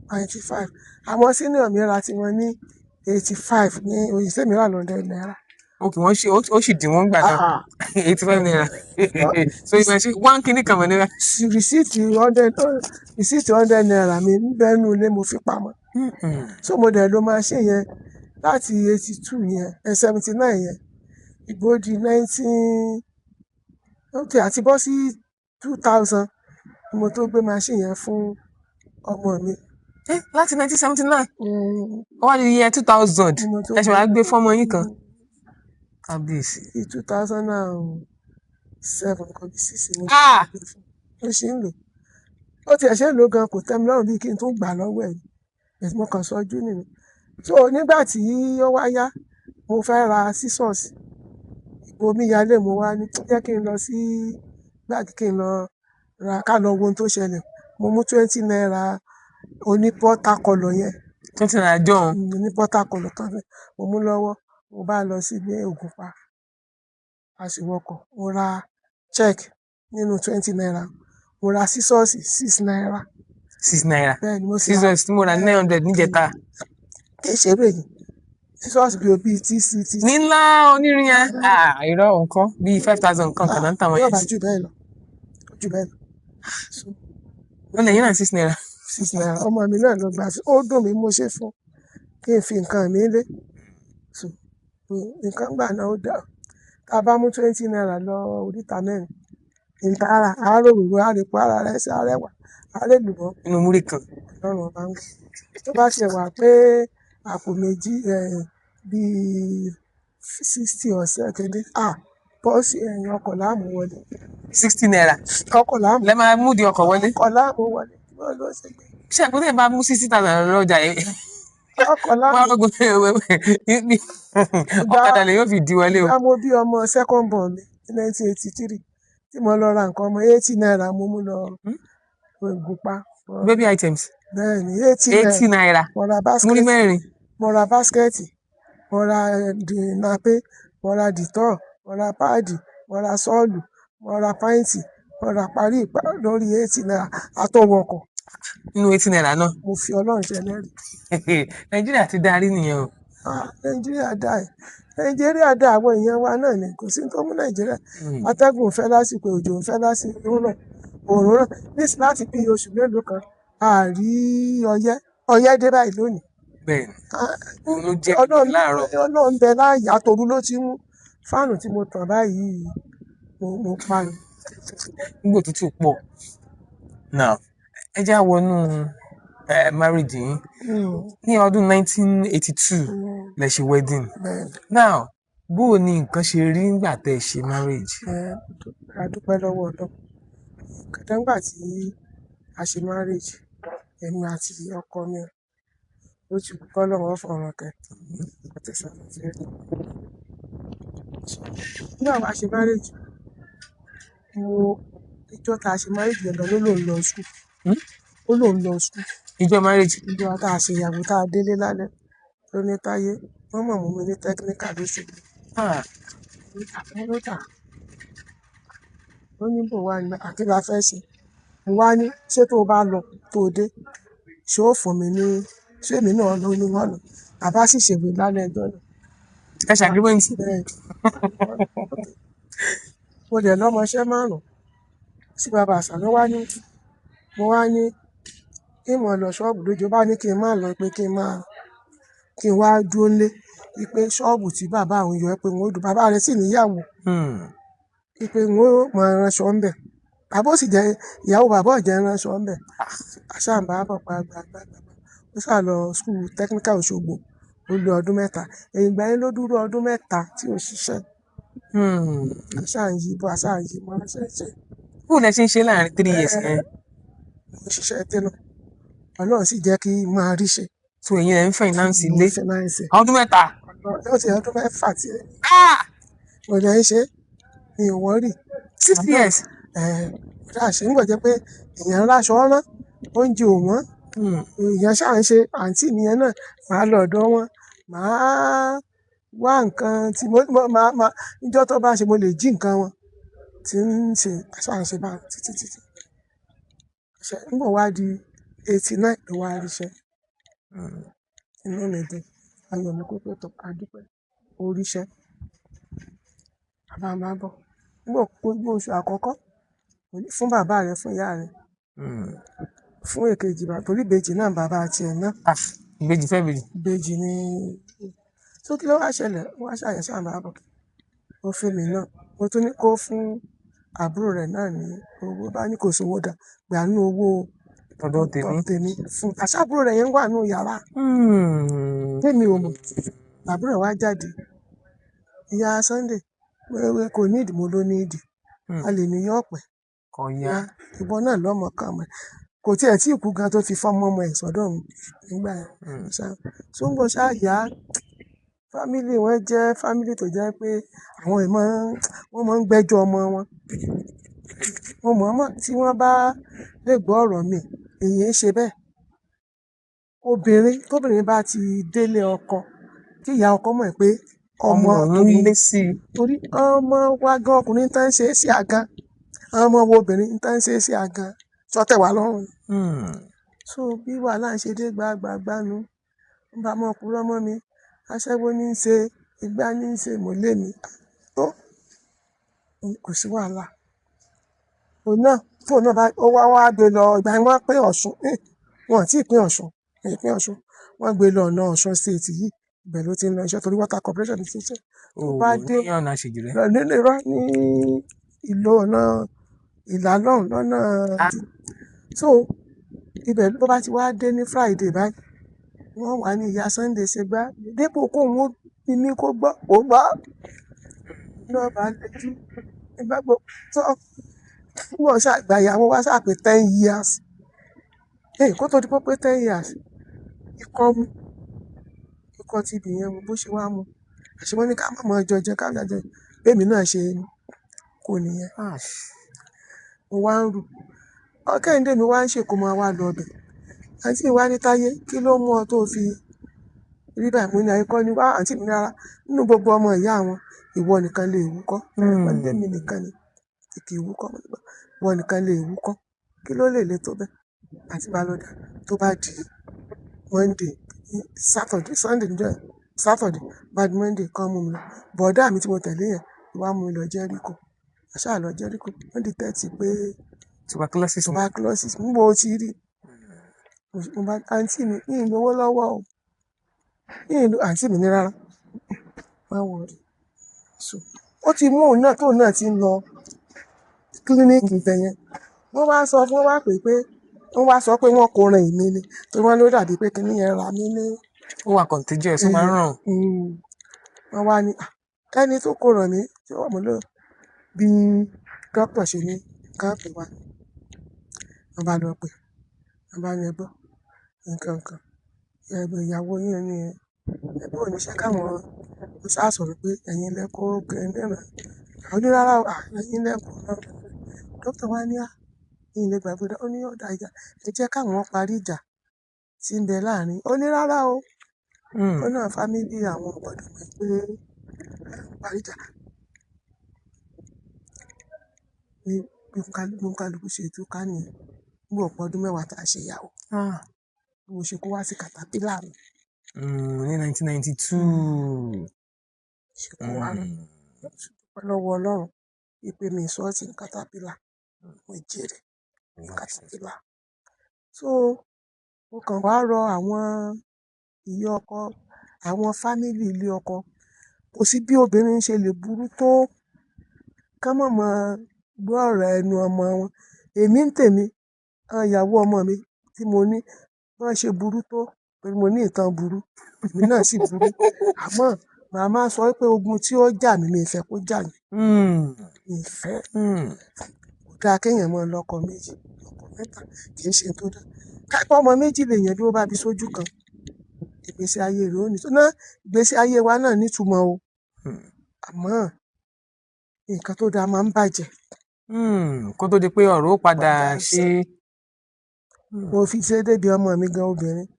95. Àwọn senior mi ra tiwọn ní 85 ní òyìnbó mi rà 100 naira. Ok, wọ́n ṣe ó sì dín wọ́n gbà náà. 85 naira. So ìgbà ṣe one kìíní kan mọ̀ níbẹ̀. Receipt 100 naira mi ń bẹ́ẹ̀ nu ilé mo fi pamọ́. So mo dẹ̀ lo machine yẹn láti 82 yẹn, 79 yẹn. Ìgbó di 19, okay, àti bọ́ sí 2000 ni mo tó gbé machine yẹn fún ọmọ mi. Láti 1979. Ó wá di year 2000. Ni mo tó Ẹ ṣe wàá gbé fọ́mọ yín kan. Kábíyèsí. Bí 2007 kò bí 6 ni mo gbé fún. Ó ṣì ń lò. Ó tiẹ̀ ṣe ń lò gan kò tẹ́ mi lọ́rùn bí kí n tún gbà lọ́wọ́ ẹ̀. Bẹ̀ẹ̀ mo kàn sọjú nìyẹn. So nígbà tí ó wá yá, mo fẹ́ ra scissors. Omi yalé mo wá ní jẹ́ kí n lọ sí gbàgede kí n lọ ra ká lọ wo ohun tó ṣẹlẹ̀. Mo mú 20 naira oní pọ́tà kọlọ̀ yẹn. 20 naira jọ̀hún. Oní pọ́tà kọlọ̀ tán fẹ́. Mo mú lọ́wọ́, mo bá lọ sí ilé Ògùnpa. A sì wọkọ̀. Mo ra check nínú 20 naira. Mo ra scissors 6 naira. 6 naira. Bẹ́ẹ̀ ni mo sì ra. Scissors tí mo rà ní 900 níjẹta. Kì í ṣe eré yìí. Scissors bí o bí TC. Ní ńlá onírin yẹn. Ah, irọ́ nǹkan bí 5,000 nǹkan kan náà ń tà wọ́n Yóò yẹn. bá jù bẹ́ẹ̀ lọ. Jù bẹ́ẹ̀ lọ. So Wọ́n lè yín náà 6 naira. 6 naira. Ọmọ mi náà ló gbà sí. Ó dùn mí mo ṣe fún kí n fi nǹkan mi lé. So nǹkan gbà náà ó dà. Tá a bá mú 20 naira lọ oríta mẹ́rin. Ìtara, àárò òwúrọ̀, àárẹ̀pọ̀, ara rẹ̀ sí arẹwà, àárẹ̀lùbọ́. Inú múrí kan. Ọlọ́run ọba ń gbọ́. Tó bá ṣe wà pé àpò méjì, bí 60 ọ̀sẹ̀ kéde, bọ́ọ̀sì ẹ̀yìn ọkọ̀ láàmú wọlé. 60 naira. Ọkọ̀ láàmú. Lẹ máa mú di ọkọ̀ wọlé. Ọkọ̀ láàmú wọlé. Bọ́ọ̀ ló ṣe gbé. Ṣé àpótí ẹ̀ bá mú 60,000 lọ́jà yẹn? Ọkọ̀ láàmú. Wọ́n á gbọ́ ọ̀kadà lè yóò fi di wọlé o. Ìgbà mo bí ọmọ second born mi ní 1983 tí mo lọ ra nǹkan ọmọ 80 naira mo mú lọ Ògùnpa. Baby items. Bẹ́ẹ̀ni, 80 naira. 80 naira. Mo ra basket. Múrí mẹ́rin. Mo ra basket, mo ra nape, mo ra dìtọ́, mo ra páàdì, mo ra sọ́ọ̀lù, mo ra píǹtì, mo ra parí ìpá lórí 80 naira àtọwọ̀ ọkọ̀. Nínú 80 naira náà. Mo fi Ọlọ́run ṣe ẹlẹ́rìí. Nàìjíríà ti darí nìyẹn o. Nàìjíríà dá ẹ̀. Nàìjíríà dá àwọn èèyàn wa náà ni kò sí tó mú Nàìjíríà. Atẹ́gùn ń fẹ́ lásìkò, òjò ń fẹ́ lásìkò rọ̀, òòrùn rọ̀. Nísìnyí láti bí oṣù mélòó kan, a rí ọyẹ́. Ọyẹ́ dé báyìí lónìí. Bẹ́ẹ̀ni, òun ló jẹ́ láàárọ̀. Ọlọ́run bẹ láàyè, àtòru ló ti mú. Fáànù tí mo tàn báyìí, mo pa ni. Nígbà òtútù pọ̀. Now, ẹ já wọnú marriage yín. Ní ọdún 1982 lẹ ṣe wedding. Bẹ́ẹ̀. Now, bó o ní nǹkan ṣe rí nígbà tẹ́ ẹ ṣe marriage? A dúpẹ́ lọ́wọ́ Ọlọ́run. Kàtà ńgbà tí a ṣe marriage, èmi àti ọkọ mi, ó ti kú, kọ́lọ́run ó fọ̀run kẹ́, àti sàlàfíà. Nígbà wa ṣe marriage, mo ìjọ tá a ṣe marriage gangan ló lóun lọ school. Ó lóun lọ school. Ìjọ marriage? Ìjọ tá a ṣe ìyàwó tá a délé lálẹ́ ló ní Táyé, wọ́n mọ̀ mú mi ní technical lóṣogbo. Ló tà. Ó ní bò wá ní àkí la fẹ́ ṣe. Mo wá ní ṣé tó o bá lọ tó o dé, ṣé ó fún mi ní, ṣé èmi náà ló ní wọ́n lọ. Àbá sì ṣèwé lálẹ́ ẹjọ́ náà. Ẹ ṣe agreement. Bẹ́ẹ̀. Mo dẹ̀ lọ́mọṣẹ́ márùn-ún. Sí bàbá àṣà ló wá ní, mo wá ní kí mo lọ ṣọ́ọ̀bù lójú, ó bá ní kí n má lọ, pé kí n má, kí n wá dúró nílé, wípé ṣọ́ọ̀bù tí bàbá òun yọ pé òun ó dùn, bàbá rẹ̀ sì níyàwó. Wípé òun ó mọ ránṣọ ńbẹ̀. Bàbá ó sì jẹ́, ìyàwó bàbá ò jẹ́ ránṣọ ńbẹ̀. Àṣà ń bá bọ̀ pa gbà gbà gbà. Ó sá lọ school technical Òṣogbo, ó lo ọdún mẹ́ta. Ẹ̀yìn ìgbà yẹn ló dúró ọdún mẹ́ta tí ò ṣiṣẹ́. Àṣà ń yí bọ̀, àṣà ń yí mọ́, àṣà ń ṣe. Bó lẹ ṣe ń ṣe láàrin 3 years yẹn? Mo ń ṣiṣẹ́ télọ̀. Ọlọ́run sì jẹ́ kí n máa rí ṣe. So ẹ̀yin lẹ ń finance ilé? Mo ń finance. Ọdún mẹ́ta? Ó ti ọdún mẹ́fà tí mo lè ń ṣe, mi ò worry. 6 years? Mo ṣáà ṣe, nígbà jẹ́ pé èèyàn ńlá aṣọ rán, oúnjẹ ò wọ́n. Èèyàn ṣáà ń ṣe, àǹtí mi yẹn náà, màá lọ ọ̀dọ̀ wọn, màá wá nǹkan tí mo, mo, màá, màá, níjọ́ tó bá ṣe mo lè jí nǹkan wọn tí ń ṣe, ṣáà ń ṣe bá títí títí. Ṣé nígbà wá di 89 ló wá ríṣẹ́. Inú mi dùn, ayọ̀ mi kún pé tọ́, a dúpẹ́, ó ríṣẹ́. Bàbá máa bọ̀. Nígbà gbogbo oṣù àkọ́kọ́, mo ní fún bàbá rẹ, fún ìyá rẹ. Fún èkejì bàbá, torí ìbejì náà bàbá àti ẹ̀ náà. Ìbejì fẹ́ ìbejì. Ìbejì ni. So kí ló wá ṣẹlẹ̀? Ó wá ṣàyẹ̀ ṣáà máa bọ̀. Ó fún mi náà. Mo tún ní kó fún àbúrò rẹ̀ náà ní owó. Bá ní kò sówó dà, gbà nínú owó Tọ̀dọ̀ tèmi. tèmi fún. Àṣà àbúrò rẹ̀ yẹn wà nínú yàrá. Tèmi ò mọ̀. Àbúrò rẹ̀ wá jáde. Ìyá Sunday, wẹ́wẹ́ kò ní ìdí, mo ló ní ìdí. A lè ní yọ̀ pẹ́. Kò yá. Ìwọ náà lọ́mọ kan mọ̀. Kò tiẹ̀ tí ì kú gan tó fi fọ́mọ ọmọ ẹ̀ sọ́dọ̀ mi nígbà yẹn. Ṣá, so ń bọ̀ ṣá yá. Family wọn jẹ́ family tó jẹ́ pé àwọn èèyàn wọ́n máa ń gbẹ́jọ́ ọmọ wọn. Mo mọ̀ mọ̀ tí wọ́n bá lè gbọ́ ọ̀rọ̀ mi, èyí ń ṣe bẹ́ẹ̀. Obìnrin, tóbìnrin bá ti délé ọkọ, kí ìyá ọkọ mọ̀ pé ọmọ Ọmọ òun tó lé sí i. Torí ọmọ wa gan ọkùnrin tán ń ṣe é sí àga. Ọmọ wo obìnrin tán ń ṣe é sí àga. Sọ tẹ̀ wá lọ́rùn. So bí wàhálà ń ṣe dé gbàgbàgbà nu, ń bá mọ́ purọ́ mọ́ mi. Aṣẹ́wó ní í ṣe, igbá ní í ṣe, mò lé mi. Tó kò sí wàhálà. Òun náà, tóun náà bá, ó wá wá gbé lọ, ìgbà yẹn wọ́n pín Ọ̀ṣun. Wọn ò tí ì pín Ọ̀ṣun, wọn ò pín Ọ̀ṣun. Wọ́n gbé lọ ọ̀nà Ọ̀ṣun State yìí. Ibẹ̀ ló ti ń lọ iṣẹ́ torí water corporation ti ṣiṣẹ́. Tó bá Oh, dé ní ọ̀nà àṣejù rẹ̀. lọ nílé irọ́ ní ìlú ọ̀nà Ìlá lọ́hùn lọ́nà. So ibẹ̀ ló bá ti wá dé ní Friday báyìí, wọ́n wà ní ìyá Sunday ṣe gbá. Dépò kóun ó bí mi kó gbọ́, kó gbọ́. Náà bá lejú. Ìgbà gbogbo tó wọ́n ṣá ìgbà ìyàwó wa ṣá pé 10 years. Kó tó di pé pé 10 years, ikọ́ mú, ikọ́ TB yẹn mú bó ṣe wá mú. Àṣé wọ́n ní ká má mọ jọ jẹ ká má jẹ. Bí èmi náà ṣe kó nìyẹn. Mo wá ń rù. Kẹ́hìndé mi wá ń ṣe kó máa wá lọ ọbẹ̀. Àǹtí mi wá ní Táyé, kí ló mú ọ tó fi rí báyìí? Mo ní àyíkọ́ ni wá, àǹtí mi ní rárá. Nínú gbogbo ọmọ ìyá wọn, ìwọ nìkan lè wúkọ́. Wọ́n lé mi nìkan ni, kì í wúkọ́. Ìwọ nìkan lè wúkọ́. Kí ló lè le tó bẹ́ẹ̀? Àǹtí mi bá lọ dà. Tó bá di Monday, Saturday, Sunday níjọ́ yẹn, Saturday, bá di Monday kán mú mi lọ. Bọ̀dá mi tí mo tẹ̀lé yẹn wá mú mi lọ Jericho. A ṣáà lọ Jericho. Wọ́n detect pé Tuberculosis. Tuberculosis. Níbo o ti rí? Mo bá àǹtí mi, mi ì lówó lọ́wọ́ o. Mi ì lò, àǹtí mi ní rárá. Má worry. So ó ti mú òun náà tóun náà ti ń lọ. Kílíníìkì ibẹ̀ yẹn, wọ́n wá sọ fún, wọ́n wá pè pé wọ́n wá sọ pé wọ́n kò rìn mí ni, torí wọ́n ló dàbí pé kinní yẹn ra mí ní. Ó wà contagious, ó máa ń ràn. Wọ́n wá ní, "Ah, ẹni tó kó ràn mí tí wọ́n mú lò." Bí dókítà ṣe ní ká pè wá, wọ́n bá lọ pè, wọ́n bá ní ẹgbọ́ nǹkan kan, ẹgbẹ́ ìyàwó yín ni ẹgbẹ́ oníṣẹ́ káwọn ó sá sọ̀rọ̀ pé ẹ̀yin lẹ kó kẹ́ńdé rẹ̀. Àwọn onírárá o, ẹ̀yin lẹ kó ràn. Dókítà wá ní, à ní ilé gbàgbé, ó ní ọ̀dà ìjà, ẹ jẹ́ káwọn parí ìjà tí ń bẹ láàrin. Ó ní rárá o, ó náà fámílì àwọn gbọ́dọ̀ mọ̀ pé parí ìjà. Ní bí kálukú ṣe túká nìyẹn. Ní ọ̀pọ̀ ọdún 10 tá a ṣe ìyàwó. Bí mo ṣe kó wá sí Caterpillar mi. Ní 1992. Ṣe kó wá nù. Dúpẹ́ lọ́wọ́ Ọlọ́run wípé mi sọ́ọ̀tì ní Caterpillar. Mo jèrè ní Caterpillar. So mo kàn wá rọ àwọn ìyá ọkọ, àwọn fámílì ilé ọkọ. Kò sí bí obìnrin ṣe lè burú tó ká mọ̀ mọ́ gbọ́ ọ̀rọ̀ ẹnu ọmọ wọn. Èmi ń tèmi, àwọn ìyàwó ọmọ mi tí mo ní, bí wọ́n ṣe burú tó, torí mo ní ìtàn burú, èmi náà sì burú. Àmọ́ màá máa sọ pé ogun tí ó jà mí, mi ò fẹ́ kó jà mí. Mi ò fẹ́. Kò dáa kéèyàn máa lọ́kọ méjì, lọ́kọ mẹ́ta, kì í ṣe tó dáa. Ká pé ọmọ méjì lèèyàn bí ó bá bí sójú kan, ìgbésí ayé rẹ̀ ó ní. Ná ìgbésí ayé wa náà nítumọ̀ o. Àmọ́ nǹkan tó dáa máa ń bàjẹ́. Kó tó di pé ọ̀rọ̀ ó padà ṣe. Mo fi ṣe débi ọmọ mi gan obìnrin.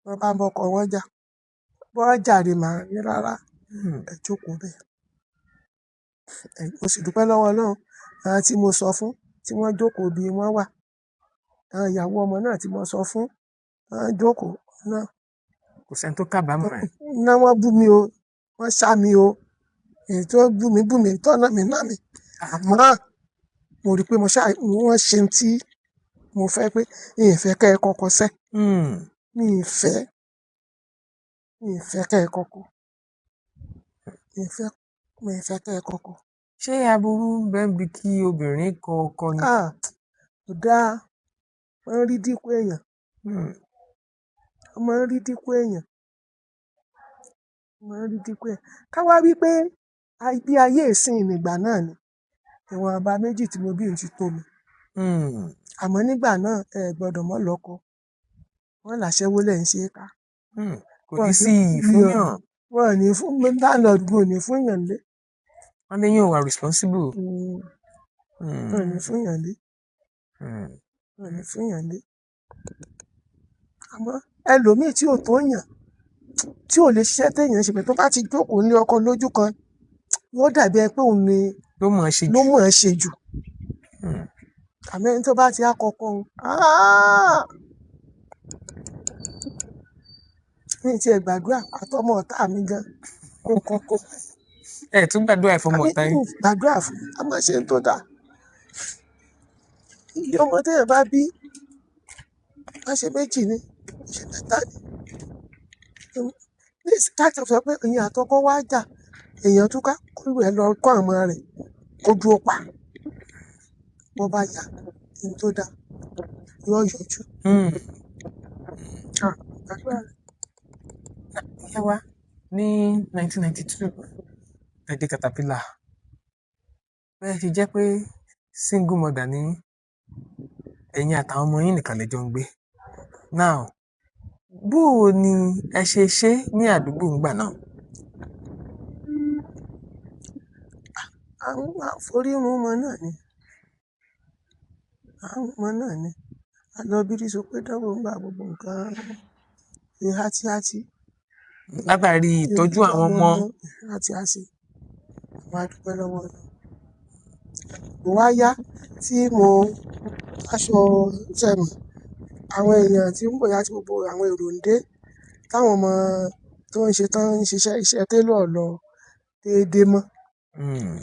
Wọ́n bá ń bọ́kọ wọn jà. Bọ́ jàre màá ní rárá. Ẹ jókòó bẹ́ẹ̀. Mo sì dúpẹ́ lọ́wọ́ Ọlọ́run. Àwọn tí mo sọ fún, tí wọ́n jókòó bí wọ́n wà. Àwọn ìyàwó ọmọ náà tí mo sọ fún, wọ́n jókòó náà. Kò sẹ́ni tó kábàámọ̀ ẹ̀. Iná wọ́n bú mi o, wọ́n ṣá mi o. Èyí tó bú mi bú mi, tọ́nà mi ná mi. Àmọ́ mo rí pé mo ṣá wọ́n ṣe tí mo fẹ́ pé mi ò fẹ́ kẹ́ ẹ kọ́kọ́ sẹ́. Mi ò fẹ́. Mi ò fẹ́ kẹ́ ẹ kọ́kọ́. Mi ò fẹ́ kẹ́ ẹ kọ́kọ́. Ṣé aburú ń bẹ níbi kí obìnrin kọ ọkọ ni? Kò dáa. Wọ́n ń rí dínkù èèyàn. Wọ́n máa ń rí dínkù èèyàn. Wọ́n máa ń rí dínkù èèyàn. Ká wá wí pé bí ayé ìsìn nígbà náà ni, ìwọ̀nba méjì tí mo bí ń ti tó mi. Àmọ́ nígbà náà ẹ gbọ́dọ̀ mọ́ lọ́kọ. Wọ́n làṣẹ́wó lẹ̀ ń ṣe é ká. Kò ní sí iyì fún yàn. Wọ́n ò ní fún landlord ò ní fún yàn lé. Wọ́n ní yóò wà responsible. Wọ́n ò ní fún yàn lé. Wọ́n ò ní fún yàn lé. Àmọ́ ẹlòmíì tí ò tó yàn, tí ò lè ṣiṣẹ́ téèyàn ṣe pé tó bá ti jókòó ní ọkọ lójú kan, yóò dàbí ẹ pé òun ni ló mọ̀ ọ́n ṣe jù. Ló mọ̀ ọ́n ṣe jù. Àmọ́ ẹni tó bá ti á kọ́kọ́ òun, Mi ti ẹ̀ gbàdúrà àtọmọ ọ̀tá mi gan kó kọ́kọ́. Ẹ tún gbàdúrà ẹ̀ fọmọ ọ̀tá yín. Àbí gbàdúrà fún, a máa ṣe ń tó dáa. Iye ọmọ téèyàn bá bí, wọ́n ṣe méjì ni, wọ́n ṣe mẹ́ta ni. Ní ká ti sọ pé èèyàn àtọkọ wá jà, èèyàn túká, kó ẹ lọ kọ́ àwọn ọmọ rẹ̀, kó dúró pa. Bó bá yá, ohun tó dáa yóò yọjú. Gbàdúrà rẹ̀. Ìyá wa ní 1992, ẹ dé Caterpillar. Bẹ́ẹ̀ ṣe jẹ́ pé single mother ní ẹ̀yin àtàwọn ọmọ yín nìkan lẹ jọ ń gbé. Now, bó o ni ẹ ṣe ṣe ní àdúgbò ńgbà náà? Àwọn àforírun ọmọ náà ni. Àwọn ọmọ náà ni. A lọ bí sọ pé dánwò ń gba gbogbo nǹkan ṣe hátíhátí. Látàrí ìtọ́jú àwọn ọmọ. Hátíhátí. Mo wá dúpẹ́ lọ́wọ́ Ọlọ́run. Mo wá yá tí mo aṣọ sẹ́mi. Àwọn èèyàn tí ń bọ̀ yá tí gbogbo àwọn èrò ń dé. Táwọn ọmọ tó ń ṣe tán ń ṣiṣẹ́ iṣẹ́ télọ̀ lọ déédéé mọ́.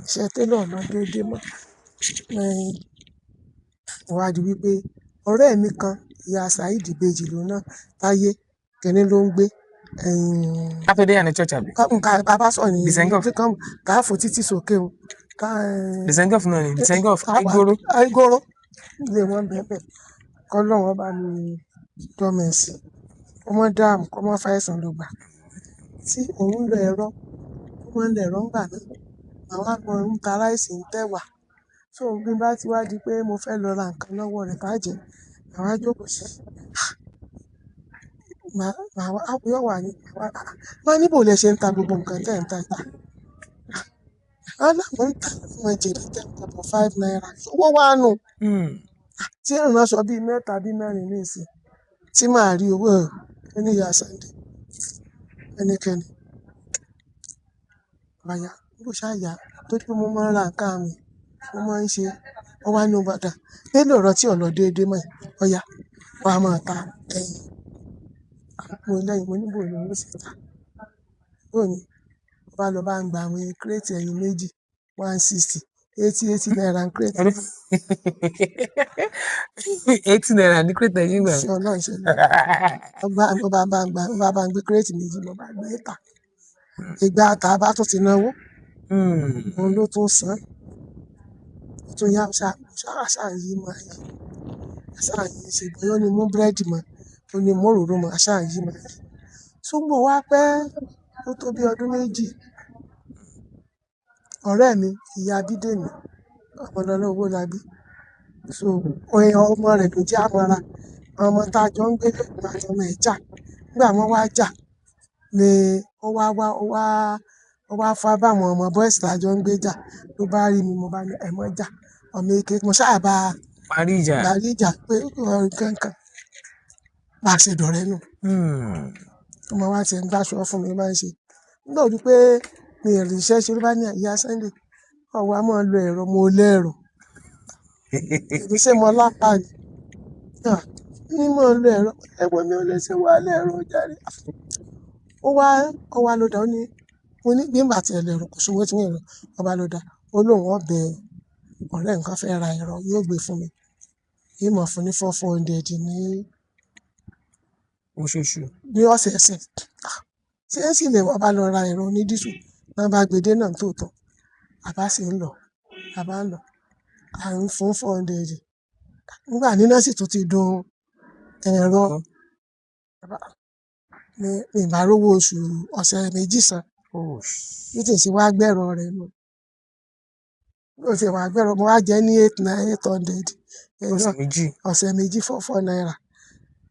Iṣẹ́ télọ̀ lọ déédéé mọ́. Mo wá di wípé ọ̀rẹ́ mi kan, ìyá Saheed Ìbejì ló ná, Táyé, kẹ́ni ló ń gbé. Saturday and the church àbí? Nǹkan bàbá sọ ní Bisengo. ká fò títí sókè o. Ká Dizengoff náà ni Dizengoff Aigoro. Aigoro ilé wọn bẹ́ẹ̀ kọ́ lọ́wọ́ bá mi dọ́mọ ẹ̀ sí, kó mọ́ dáàmú, kó mọ́ fàìsàn ló gbà tí òun lọ ẹ̀rọ, ó máa ń lo ẹ̀rọ ńgbà náà. Àwọn àgbọn ń ta ráìsì ń tẹ̀wà. So bí n bá ti wá di pé mo fẹ́ lọ ra nǹkan lọ́wọ́ rẹ̀ tá jẹ, màá wá jókòó sí màá màá wá yóò wà ní wọ́n ní bò lẹ ṣe ń ta gbogbo nǹkan tẹ́ ń ta yìí. Á láwọn ń tà fún wọn jèrè 10 kobo ₦5. Owó wá nù tí ìránṣọ bíi mẹ́ta bíi mẹ́rin ní ìsìn tí màá rí owó ẹ̀ ní ìyá Sunday ẹnikẹ́ni. Bàyà bó ṣáà yá tó pé mo máa ń ra nǹkan mi, mo máa ń ṣe, ó wá ní bàtà. Nílò ọ̀rọ̀ tí ò lọ déédéé mọ́ ẹ̀, ọ̀yá, wàá máa ta ẹyin. Mo lẹ́yìn, mo ní bò ni ó sì ta. Bó ni, ó bá lọ bá ń gba àwọn kírètì ẹyin méjì, 160, 80 naira ń kírètì. ₦80 ní kírètì ẹyin gbà. Ṣé Ọlọ́run ṣe ní? Ó bá bá ń gba, ó bá bá ń gbé kírètì méjì, mo bá gbé ta. Ìgbà tá a bá tún ti náwó, òun ló tún san. Ó tún yá, ṣá, ṣá, yí mọ́ yí. Ṣá yí ṣe bóyá ó ní mú búrẹ́dì mọ́, ó ní mú òróró mọ́, ṣá yí mọ́ yí. Ṣùgbọ́n wá pẹ́, ó tó bí ọdún méjì. Ọ̀rẹ́ mi, ìyá Bídèmí, ọmọlọ́lá Owólabí. So, ọmọ rẹ̀ ló jẹ́ àmọ́ra. Ọmọ tá a jọ ń gbé lóògùn àti ọmọ ẹ̀ jà. Nígbà wọ́n wá jà ni ó wá wá, ó wá fá bá àwọn ọmọ boys tá a jọ ń gbé jà. Ló bá rí mi, mo bá ní ẹ mọ́ jà. Ọmọ èké, mo ṣáà bá parí ìjà. Parí ìjà pé nǹkan kan. Bá a ṣe dọ̀rẹ́ nù. Ọmọ wa ti ń gbàṣọ fún mi máa ń ṣe. Nígbà ó rí pé mi ò rí iṣẹ́ ṣe ló bá ní ìyá Sunday. Ọ̀wá máa ń lo ẹ̀rọ, mo lẹ́rọ. Èmi ṣe mo lápá ni. Ní mo ń lo ẹ̀rọ, ẹ̀wọ̀n mi ò lè ṣe wá lẹ́rọ jàre. Ó wá ló dá, ó ní, mo ní bí màá ti ẹ̀ lẹ́rọ, kò sówó tí ń lọ. Ó bá ló dá, ó lóun ó bẹ ọ̀rẹ́ nǹkan fẹ́ ra ẹ̀rọ, yóò gbé fún mi. Yóò mọ̀ fún ní 400 ní oṣooṣù. Ní ọ̀sẹ̀ẹ̀sẹ̀. Ṣé sì lè wọ́n bá lọ ra ẹ̀rọ oní dísù, wọ́n bá gbe dé náà tó tọ́. Àbá sì ń lọ, àbá ń lọ. À ń fún 400. Nígbà níná sì tún ti dùn ẹ̀rọ. Ní ìbá rówó oṣù ọ̀sẹ̀ méjì san. Bí tí ń ṣe wá gbẹ̀rọ rẹ̀ nù. Bí ó ṣe wá gbẹ̀rọ, mo wá jẹ́ ní eight nine eight hundred. Ọ̀sẹ̀ méjì. Ọ̀sẹ̀ méjì 4 naira.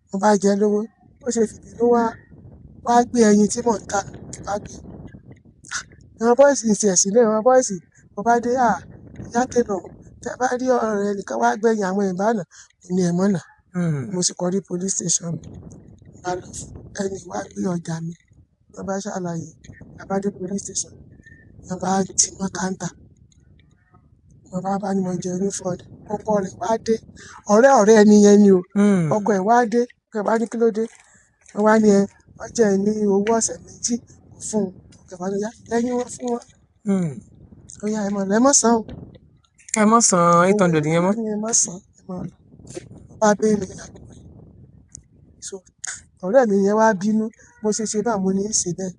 Mo bá jẹ lówó, ó ṣe fìbínú ló wá, wá gbé ẹyin tí mò ń ta, bá gbé. Àwọn boys ń ṣe ẹ̀sìn lé, àwọn boys, mo bá dé, à, ìyá télọ̀, tẹ bá rí ọ̀rẹ́ ẹnìkan wá gbẹ̀yìn àwọn ìbáná, mo ní ẹ mọ́nà. Mo sì kọrí police station. Mo bá lọ fún ẹni wá gbé ọjà mi. Wọ́n bá ṣàlàyé, a bá dé police station. Wọ́n bá ti mọ́ káńtà. Mo bá bá ní mo jẹ ní fraud. Ọkọ rẹ̀ wá dé. Ọ̀rẹ́ ọ̀rẹ́ ẹni yẹn ni o. Ọkọ ẹ̀ wá dé. Ọkọ ẹ̀ wá ní kí ló dé. Wọ́n wá ní ẹ, wọ́n jẹ́ ẹ ní owó ọ̀sẹ̀ méjì fún un. Ọkọ ẹ̀ wá ní yá, ẹyin wọn fún wọn. Ó yá, ẹ mọ̀ lọ, ẹ mọ̀ san o. Ẹ mọ̀ san 800 yẹn mọ́. Ẹ mọ̀ san, ẹ mọ̀ lọ. Ó bá béèrè àpò rẹ̀. So, ọ̀rẹ́ mi yẹn wá bínú. Mo ṣe ṣe bá mo ní í ṣe bẹ́ẹ̀.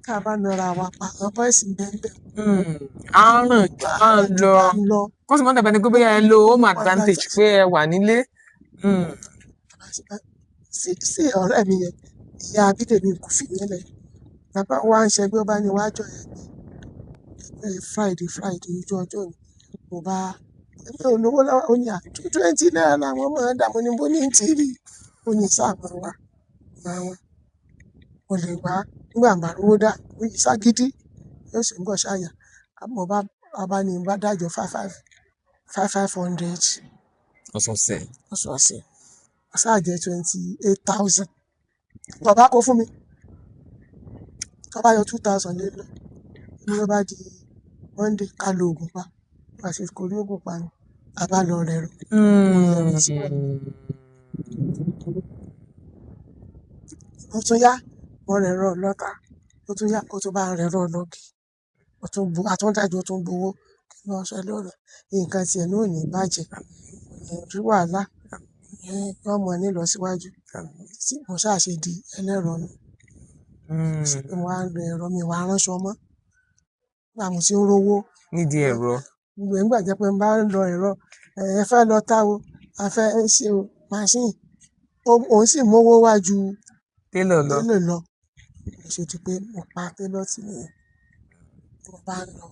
Ká bá na ara wa pa, àwọn boys ń bẹ ń bẹ. Á ràn jù bá ń lọ. Bá ń lọ. Kó sì má dàbí ẹni pé bóyá ẹ lo home advantage pé ẹ wà nílé. Sí ọ̀rẹ́ mi yẹn, ìyá Bídèmí kò fi mí lẹ̀. Bàbá wa ń ṣẹgbẹ́, ó bá ní wá jọ ẹgbẹ́. Ẹgbẹ́ Friday, Friday, ojú ọjọ́ ni. Mo bá, èmi ò lówó lọ́wọ́, ó ní à, ₦220 làwọn máa ń dà, mo ní bó ní ti rí. Ó ní sáà máa wá, máa wá. Mo lè wá nígbà máa rówó dá, ó yí ságídí, yóò sì ń bọ̀ ṣáyà. Mo bá, a bá ní bá dájọ́ five five, five five hundred. Ọ̀sọ̀ọ̀sẹ̀. Ọ̀sọ̀ọ̀sẹ̀. Ó sáà jẹ́ 28,000. Bàbá kó fún mi. Tó bá yọ 2,000 lé lọ. Ní ó bá di Monday ká lo òògùn pa. Bá ṣe kó rí òògùn pa ni. A bá lọ rẹ̀ rọ. Ó tún yá, wọ́n rẹ̀ rọ lọ́ta. Ó tún yá, ó tún bá rẹ̀ rọ lọ́gì. Ó tún bu, a tún dájọ́, ó tún gbowó. Kí ló ṣe lórí? Nǹkan tí ẹ náà ò ní bàjẹ́. Kò ní rí wàhálà. Yóò mọ̀ ní lọ síwájú. Tí mo ṣáà ṣe di ẹlẹ́rọ mi. Mo wá ń lo ẹ̀rọ mi, wá ránṣọ mọ́. Nígbà mo ti ń rówó Nídìí ẹ̀rọ. Gbogbo ẹ̀ ńgbà jẹ́ pé n bá ń lọ ẹ̀rọ, ẹ fẹ́ lọ tá o, a fẹ́ ṣe o, machine. Òun sì mówó wá ju Télọ̀ lọ. Télọ̀ lọ. Mo ṣe di pé mo pa télọ̀ tì nìyẹn. Mo bá ń lọ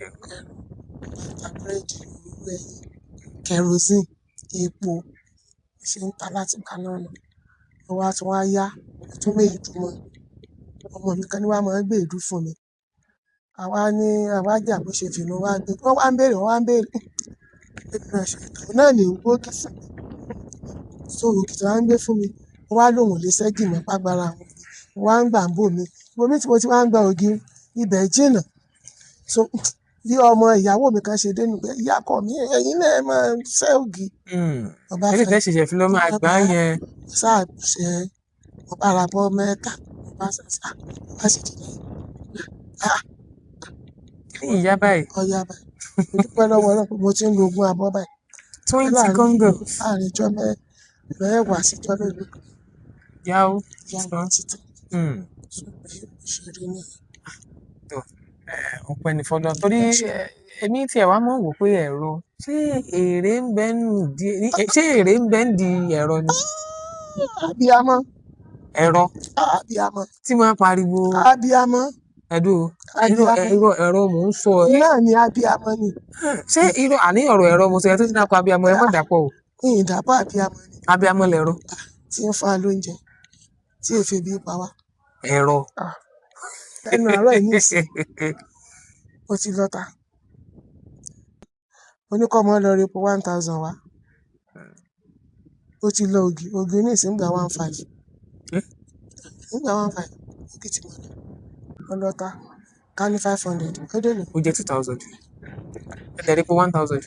ẹ̀rọ, mo bá ń ta búrẹ́dì, òróró ẹyin, kerosene, epo, mo ṣe ń ta láti ìgbà náà nù. Mo wá tún wá yá, mo tún mú èédú mọ́. Ọmọ mi kan ní wá máa ń gbé èédú fún mi. Àwa ní àwa jà bó ṣe fìnnú wá gbé. Wọ́n wá ń béèrè, wọ́n wá ń béèrè. Èmi náà ṣe tán. Òun náà ní ń gbógi fún mi. So ògì tí wọ́n ń gbé fún mi, ó wá lóhùn lè ṣẹ́gi mọ́ pàgbára àwọn òbí. Mo wá ń gbà ń bò mí. Ibo mi tí mo ti wá ń gba ògì, ibẹ̀ jìnnà. So bí ọmọ ìyàwó mi kan ṣe dé nù pé ìyá ọkọ mi, ẹ̀yin náà ẹ máa ṣẹ́ ògì. Ọba Ẹni fẹ́ tẹ́ ṣẹ̀ṣẹ̀ fi lọ máa gbá yẹn. Sáà ṣe mo bá ra bọ́ mẹ́ta, mo bá ṣe sá, mo bá sì dìde. Ah! Kí ni ìyá báyìí? Ọya báyìí. Mo dúpẹ́ lọ́wọ́ Ọlọ́run pé mo ti ń lo ogún abọ́ báyìí. 20 congos. Láàárín ijọ́ mẹ́wàá sí ijọ́ mélòó kan. Yá o. Yá o títí. So bí ó ṣe rí nìyẹn. Tó, ọpẹ́ ni fọ́lọ́run. Torí èmi tí ẹ wá mọ̀ wò pé ẹ̀rọ, ṣé èrè ń bẹ nù di, ṣé èrè ń bẹ ń di ẹ̀rọ ni? Abiyamọ. Ẹ̀rọ. Abiyamọ. Tí máa pariwo. Abiyamọ. Ẹ̀dùn o. Abiyamọ. Irọ́ ẹ̀rọ mò ń sọ ẹ. Náà ni abiyamọ ni. Ṣé irọ́ àní ọ̀rọ̀ ẹ̀rọ mo sọ ẹ tó ti dákọ̀ abiyamọ ẹ má dàpọ̀ o. Ìyìn dàpọ̀ abiyamọ ni. Abiyamọ lẹ̀rọ. Tí ń fún wa lóúnjẹ, tí èéfé bí pa wá. Ẹ̀rọ. Ẹnu àárọ̀ yìí nísìnyí. Ó ti lọ́ta. Mo ní kọ́ ọmọ lọ repo 1,000 wá. Ó ti lọ ògì, ògì nísìnyí ń gba 1,500. Ń gba 1,500. Ògì tí mo lọ. Ó lọ́ta. Ká ní 500. Ó dé lò. Ó jẹ́ 2,000. Ẹ dẹ̀ repo 1,000.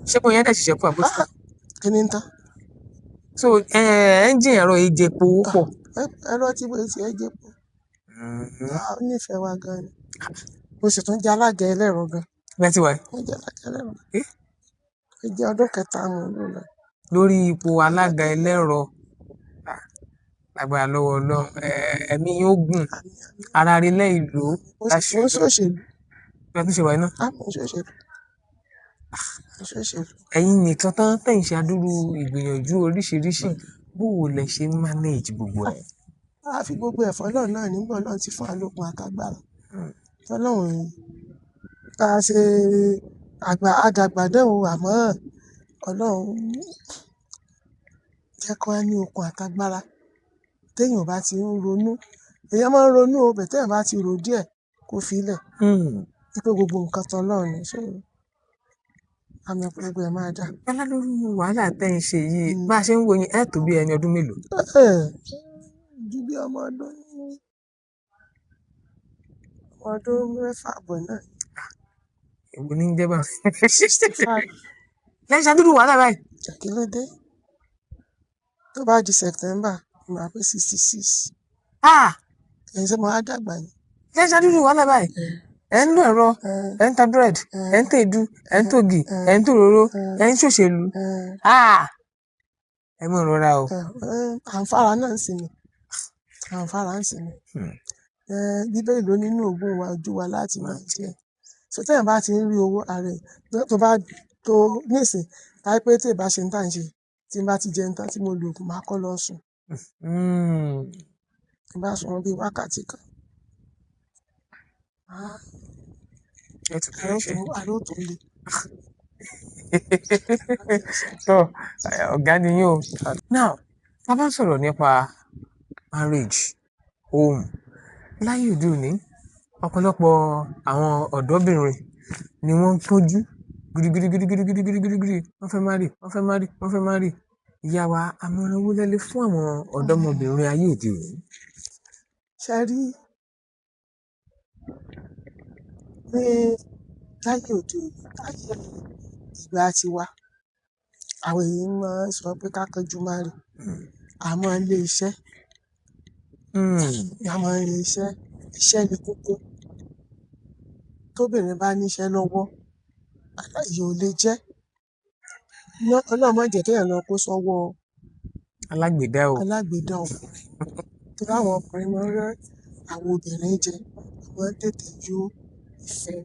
Ṣé pé yẹn dẹ̀ ṣiṣẹ́ kú àbó ti tán? Kí ni ń tán? So ẹ́ńjìn ẹ̀rọ yìí jẹ epo púpọ̀. Ẹ̀rọ tí mo ti ẹ jẹ epo. Ó nífẹ̀ẹ́ wa gan ni. Mo sì tún jẹ́ alága ẹlẹ́rọ gan. Bẹ́ẹ̀ ti wà. Mo jẹ́ alága ẹlẹ́rọ. Ó jẹ́ ọdún kẹta mo lò lọ. Lórí ipò alága ẹlẹ́rọ. Lágbára lọ́wọ́ Ọlọ́run, ẹ̀mí yóò gùn. Ara rí lẹ́yìn ìlú. Mo ń ṣòṣèlú. Bí a tún ṣe wà iná. Á, mo ń ṣòṣèlú. Mo ń ṣòṣèlú. Ẹ̀yin nìkan tán tẹ̀ ń ṣe adúrú ìgbìyànjú oríṣiríṣi. Bó wo lẹ ṣe ń manage gbogbo ẹ̀? A fi gbogbo ẹ̀fọ́ náà náà nígbà Ọlọ́run ti fún wa lókun àtàgbàrà. Tọ́lọ́run bá a ṣe àgbà àdàgbà náà o, àmọ́ Ọlọ́run jẹ́ kó ní okun àtàgbàrà. Téèyàn bá ti ń ronú, èèyàn máa ń ronú o, bẹ̀ téèyàn bá ti rò díẹ̀ kó fi lẹ̀. Wípé gbogbo nǹkan tọ́lọ́run ni, so àmì gbogbo ẹ̀ máa dà. Bọ́lá lórí wàhálà tẹ́ ń ṣe yìí, bá a ṣe ń wo yín, ẹ tó bí ẹni ọdún mélòó? Ju bí ọmọ ọdún mẹ́fà àbọ̀ náà. Èwo ni ń jẹ́ báwọn? 65. Lẹ́yìn ṣàdúró wàhálà báyìí. Kí ló dé? Tó bá di September, màá pé 66. Ẹ̀yin ṣé mo á dàgbà ni? Lẹ́yìn ṣàdúró wàhálà báyìí. Ẹ ń lo ẹ̀rọ, ẹ ń ta bread, ẹ ń tèdú, ẹ ń tògì, ẹ ń tòróró, ẹ ń ṣòṣèlú. Ẹ mọ̀ rọra o. Àǹfààrà náà ń sinmi. Àǹfààrà ń sinmi. Bíbélì ló nínú ògùn wa ojú wa láti máa jẹ. So téèyàn bá ti ń rí owó ara ẹ̀ tó bá tó nísìn, táí pé tí ì bá ṣe ń tà ń ṣe, tí n bá ti jẹun tán tí mo lo òògùn, màá kọ́ lọ sùn. Tí n bá sùn bí wákàtí kan. Ẹ tún bẹ̀rẹ̀ iṣẹ́. Ara ó tún le. So ọ̀gá ni yín o. Now, tá a bá ń sọ̀rọ̀ nípa marriage, home, láyé òde òní, ọ̀pọ̀lọpọ̀ àwọn ọ̀dọ́bìnrin ni wọ́n ń tọ́jú gidigidigidigidigidigidi. Wọ́n fẹ́ marry, wọ́n fẹ́ marry, wọ́n fẹ́ marry. Ìyá wa, àmọ̀ràn wo lẹ lè fún àwọn ọ̀dọ́mọbìnrin ayé òde òní? Ṣé rí ní láyé òde òní, láyé ìgbà tiwa, àwọn èèyàn máa ń sọ pé ká kánjú marry. A máa ń lé iṣẹ́. A máa ń lé iṣẹ́. Iṣẹ́ ni kókó. Tóbìnrin bá ní iṣẹ́ lọ́wọ́, ìyà ò lè jẹ́. Ọlọ́run má jẹ́ kéèyàn lọ kó sọ́wọ́ Alágbèdá o. Alágbèdá ọkùnrin. Torí àwọn ọkùnrin máa ń rẹ́ àwọn obìnrin jẹ, wọ́n tètè yó. Ìfẹ́,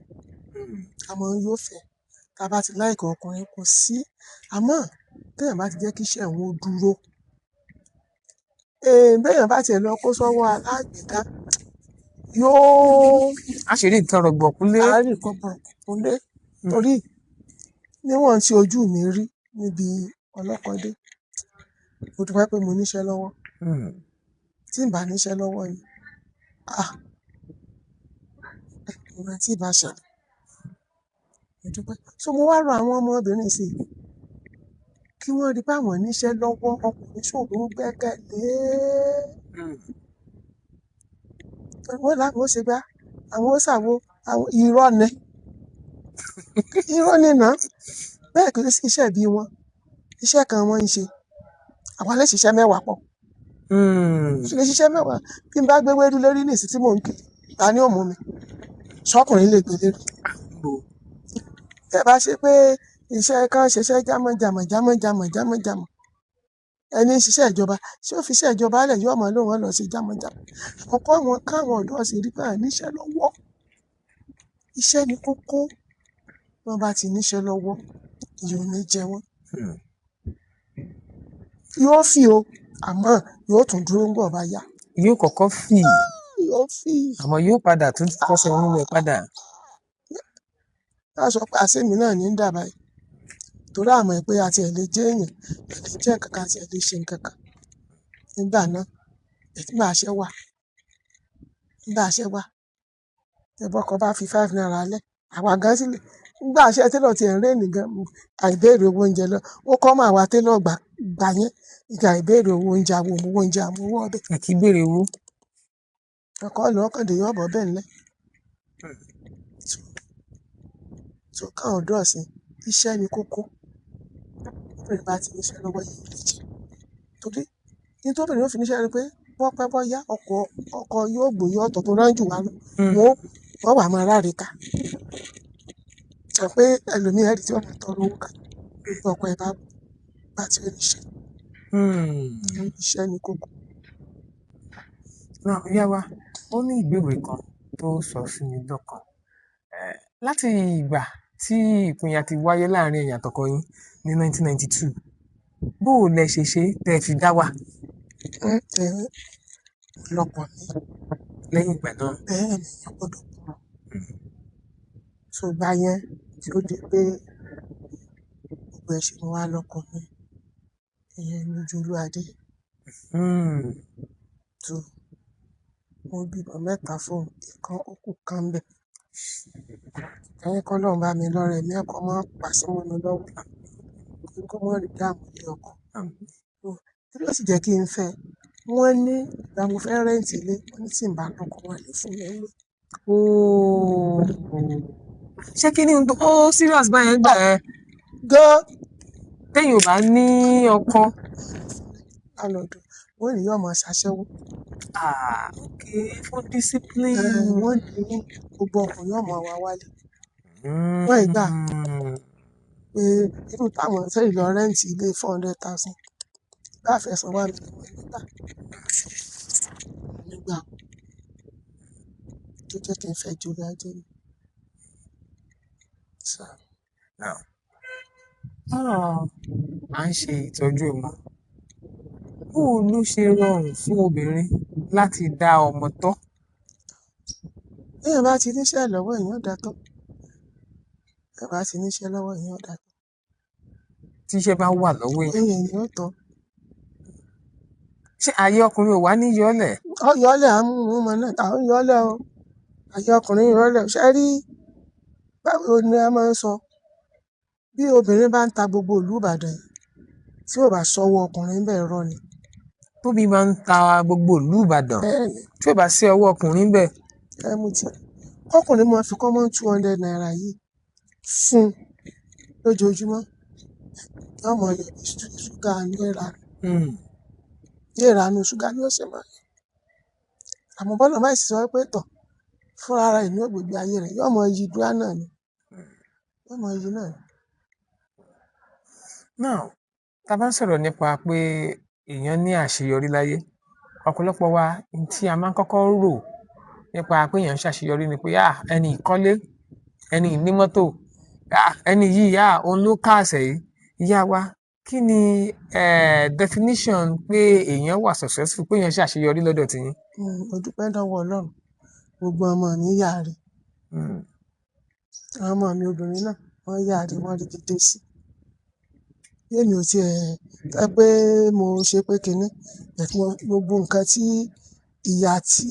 a máa ń yófẹ̀ẹ́. Tá a bá ti like ọkùnrin kò sí. Àmọ́ téèyàn bá ti jẹ́ kí iṣẹ́ òun ó dúró, béèyàn bá tiẹ̀ lọ kó sọ́wọ́ alágbèéká, yóò A ṣe rí nǹkan rọ̀gbọ̀kú lé. Á rí nǹkan rọ̀gbọ̀kú lé. Torí níwọ̀n tí ojú mi rí níbi ọlọ́kọ dé, mo dúpẹ́ pé mo níṣẹ́ lọ́wọ́. Tí ǹ bá níṣẹ́ lọ́wọ́ ni, ah, ìwọ̀n tí ì bá ṣẹlẹ̀. Mo dúpẹ́. So mo wá rọ àwọn ọmọbìnrin ìsìnyí kí wọ́n rí pé àwọn níṣẹ́ lọ́wọ́. Ọkùnrin ṣòro gbẹ́kẹ̀lé. Wọ́n láwọn ó ṣe gbá, àwọn ó ṣàwo, àwọn irọ́ ni. Irọ́ ni náà. Bẹ́ẹ̀ kì í sí iṣẹ́ bí wọn. Iṣẹ́ kan wọ́n ń ṣe. Àwa lè ṣiṣẹ́ mẹ́wàá pọ̀. Mo lè ṣiṣẹ́ mẹ́wàá. Bí n bá gbé wédú lérí nísìnyí tí mò ń kiri, ta ni ó mú mi? Ṣọ́kùnrin lè gbé lérí. Tẹ́ bá ṣe pé iṣẹ́ kan ṣiṣẹ́ jámọ̀jámọ̀ jámọ̀jámọ̀ jámọ̀jámọ̀. Ẹni ń ṣiṣẹ́ ìjọba, ṣé ó fi iṣẹ́ ìjọba lẹ̀ yóò mọ̀ lóun ó lọ ṣe jámọ̀jámọ̀. Àkọ́kọ́ wọn káwọn ọ̀dọ́ sì rí pé à níṣẹ́ lọ́wọ́. Iṣẹ́ ni kókó. Bí wọ́n bá ti níṣẹ́ lọ́wọ́, ìyà ò ní jẹ wọ́n. Yóò fì o, àmọ́ yóò tún dúró ńgbà bá yá. Yóò kọ́kọ́ fì. Yóò fì. Àmọ́ yóò padà tún fẹsẹ̀ rinlẹ̀ padà. A sọ pé àṣé mi náà ní ń dà báyìí. Torí a mọ̀ pé a ti ẹ̀ lè jẹ́ èèyàn, a lè jẹ́ nǹkan kan, a ti ẹ̀ lè ṣe nǹkan kan. Nígbà náà, nígbà iṣẹ́ wà, nígbà iṣẹ́ wà. Tí ọkọ bá fi 5 naira lẹ̀, àwa gan sì lè. Nígbà iṣẹ́ tailor tí ẹ̀ ń réènì gan, àìbéèrè owó oúnjẹ lọ. Ó kọ́ mọ́ àwa tailor gbà, gbà yẹn. Ìgbà àìbéèrè owó oúnjẹ, àwọn ò mú owó oúnjẹ, àmú owó ọbẹ̀. Ẹ kì í béèrè owó. Ọkọ lọ ọkàn dé yóò bọ́ bẹ́ẹ̀ ńlẹ̀. So káwọn ọ̀dọ́ ìsìn, iṣẹ́ ni kókó. Obìnrin bá ti níṣẹ́ lọ́wọ́ yìí lè jẹ. Torí ní tó obìnrin ó fi níṣẹ́ ni pé bọ́ pẹ́ bọ́ yá, ọkọ yóò gbòye ọ̀tọ̀ tó rán jù wá lọ. Wọ́n wà máa ráre ká. Sọ pé ẹlòmíì ẹ̀rí tí wọ́n máa tọrọ owó ká. Bí ọkọ ẹ bá ti rí iṣẹ́. Iṣẹ́ ni kókó. Náà, ìyá wa, ó ní ìbéèrè kan tó sọ sí mi lọ́kàn. Láti ìgbà tí ìpínyà ti wáyé láàrin ẹ̀yin àtọkọ yín ní 1992, bó o lẹ ṣe ṣe tẹ́ ẹ fi dá wà? Lọ́kọ mi. Lẹ́yìn ìgbà náà. Bẹ́ẹ̀ ni, èèyàn gbọdọ̀ kúrò. So ìgbà yẹn tí ó di pé gbogbo ẹ̀ ṣe mo wá lọ́kọ mi, ìyẹn ni Jolúadé. So mo bímọ mẹ́ta fún un, ìkan ó kù kan ńbẹ̀. Ẹ̀yin kọ́ lọ́run bá mi lọ́rẹ, ẹ̀mí ẹ̀kọ́ máa ń pàṣẹ mọ́ mi lọ́wọ́. Kí ó má rí dáàmú ní ọkọ. Kí ló sì jẹ́ kí n fẹ́? Wọ́n ní ìgbà mo fẹ́ rẹ́ǹtì ilé, wọ́n ní tí ń bá lọ́kọ wọn lè fún mi nílé. Ooo. Ṣé kí ni ohun tó ó serious báyẹn gbà ẹ́? Gan. Téèyàn ò bá ní ọkọ. Lálọ́dún, wọ́n ní yóò máa ṣaṣẹ́wó. Ah, okay, fún discipline. Wọ́n ní gbogbo ọkùnrin yóò máa wá wálé. Wọ́n ìgbà pé irú táwọn sẹ́yìn lọ rẹ́ǹtì ilé 400,000. Bá fẹ̀sán wá mi nígbà. Nígbà tó jẹ́ kí n fẹ́ Jolúadé ni. So. Now, à ń ṣe ìtọ́jú ọmọ. Bó o ló ṣe rọrùn fún obìnrin láti dá ọmọ tọ́? Téèyàn bá ti níṣẹ́ lọ́wọ́, èèyàn ó dá tọ́. Téèyàn bá ti níṣẹ́ lọ́wọ́, èèyàn ó dá tọ́. Tí iṣẹ́ bá wà lọ́wọ́ èèyàn. Èèyàn ó tọ́. Ṣé ayé ọkùnrin ò wá ní yọ́lẹ̀? Ó yọ́lẹ̀, à ń mú ọmọ náà, à ń yọ́lẹ̀ o. Ayé ọkùnrin yọ́lẹ̀. Ṣé rí? Báwo ni a máa ń sọ? Bí obìnrin bá ń ta gbogbo ìlú Ìbàdàn yìí, tí ò bá sọ́wọ́ ọkùnrin bẹ́ẹ̀ rọ́ ni. Tóbi máa ń ta gbogbo ìlú Ìbàdàn. Bẹ́ẹ̀ni. Tí ò bá sí ọwọ́ ọkùnrin bẹ́ẹ̀. Ẹ mú ti. Kọ́kùnrin máa fi common 200 naira yìí fún lójoojúmọ́. Yóò mọ yọ ṣúgà ní ìra. Ní ìranú ṣúgà ni ó ṣe máa yọ. Àmọ́ bọ́lá máa sì sọ pé tọ̀ fúnra ara ẹ̀ ní ògbègbè ayé rẹ̀ yóò mọ yí dúrà náà ni. Yóò mọ yí náà ni. Now, tá a bá ń sọ̀rọ̀ nípa pé èèyàn ní àṣeyọrí láyé, ọ̀pọ̀lọpọ̀ wa tí a máa ń kọ́kọ́ rò nípa pé èèyàn ń ṣàṣeyọrí ni pé ah ẹni ìkọ́lé, ẹni ìnímọ́tò, ah ẹni yìí ah òun ló káàsẹ̀ yìí. Ìyá wa, kí ni definition pé èèyàn wà successful, pé èèyàn ṣàṣeyọrí lọ́dọ̀ tiyín? Mo dúpẹ́ lọ́wọ́ Ọlọ́run, gbogbo ọmọ mi yáre. Àwọn ọmọ mi obìnrin náà wọ́n yáre, wọ́n rí gidi sí. Bí èmi ò tiẹ̀ tẹ́ pé mo ṣe pé kinní, gbogbo nǹkan tí ìyá tí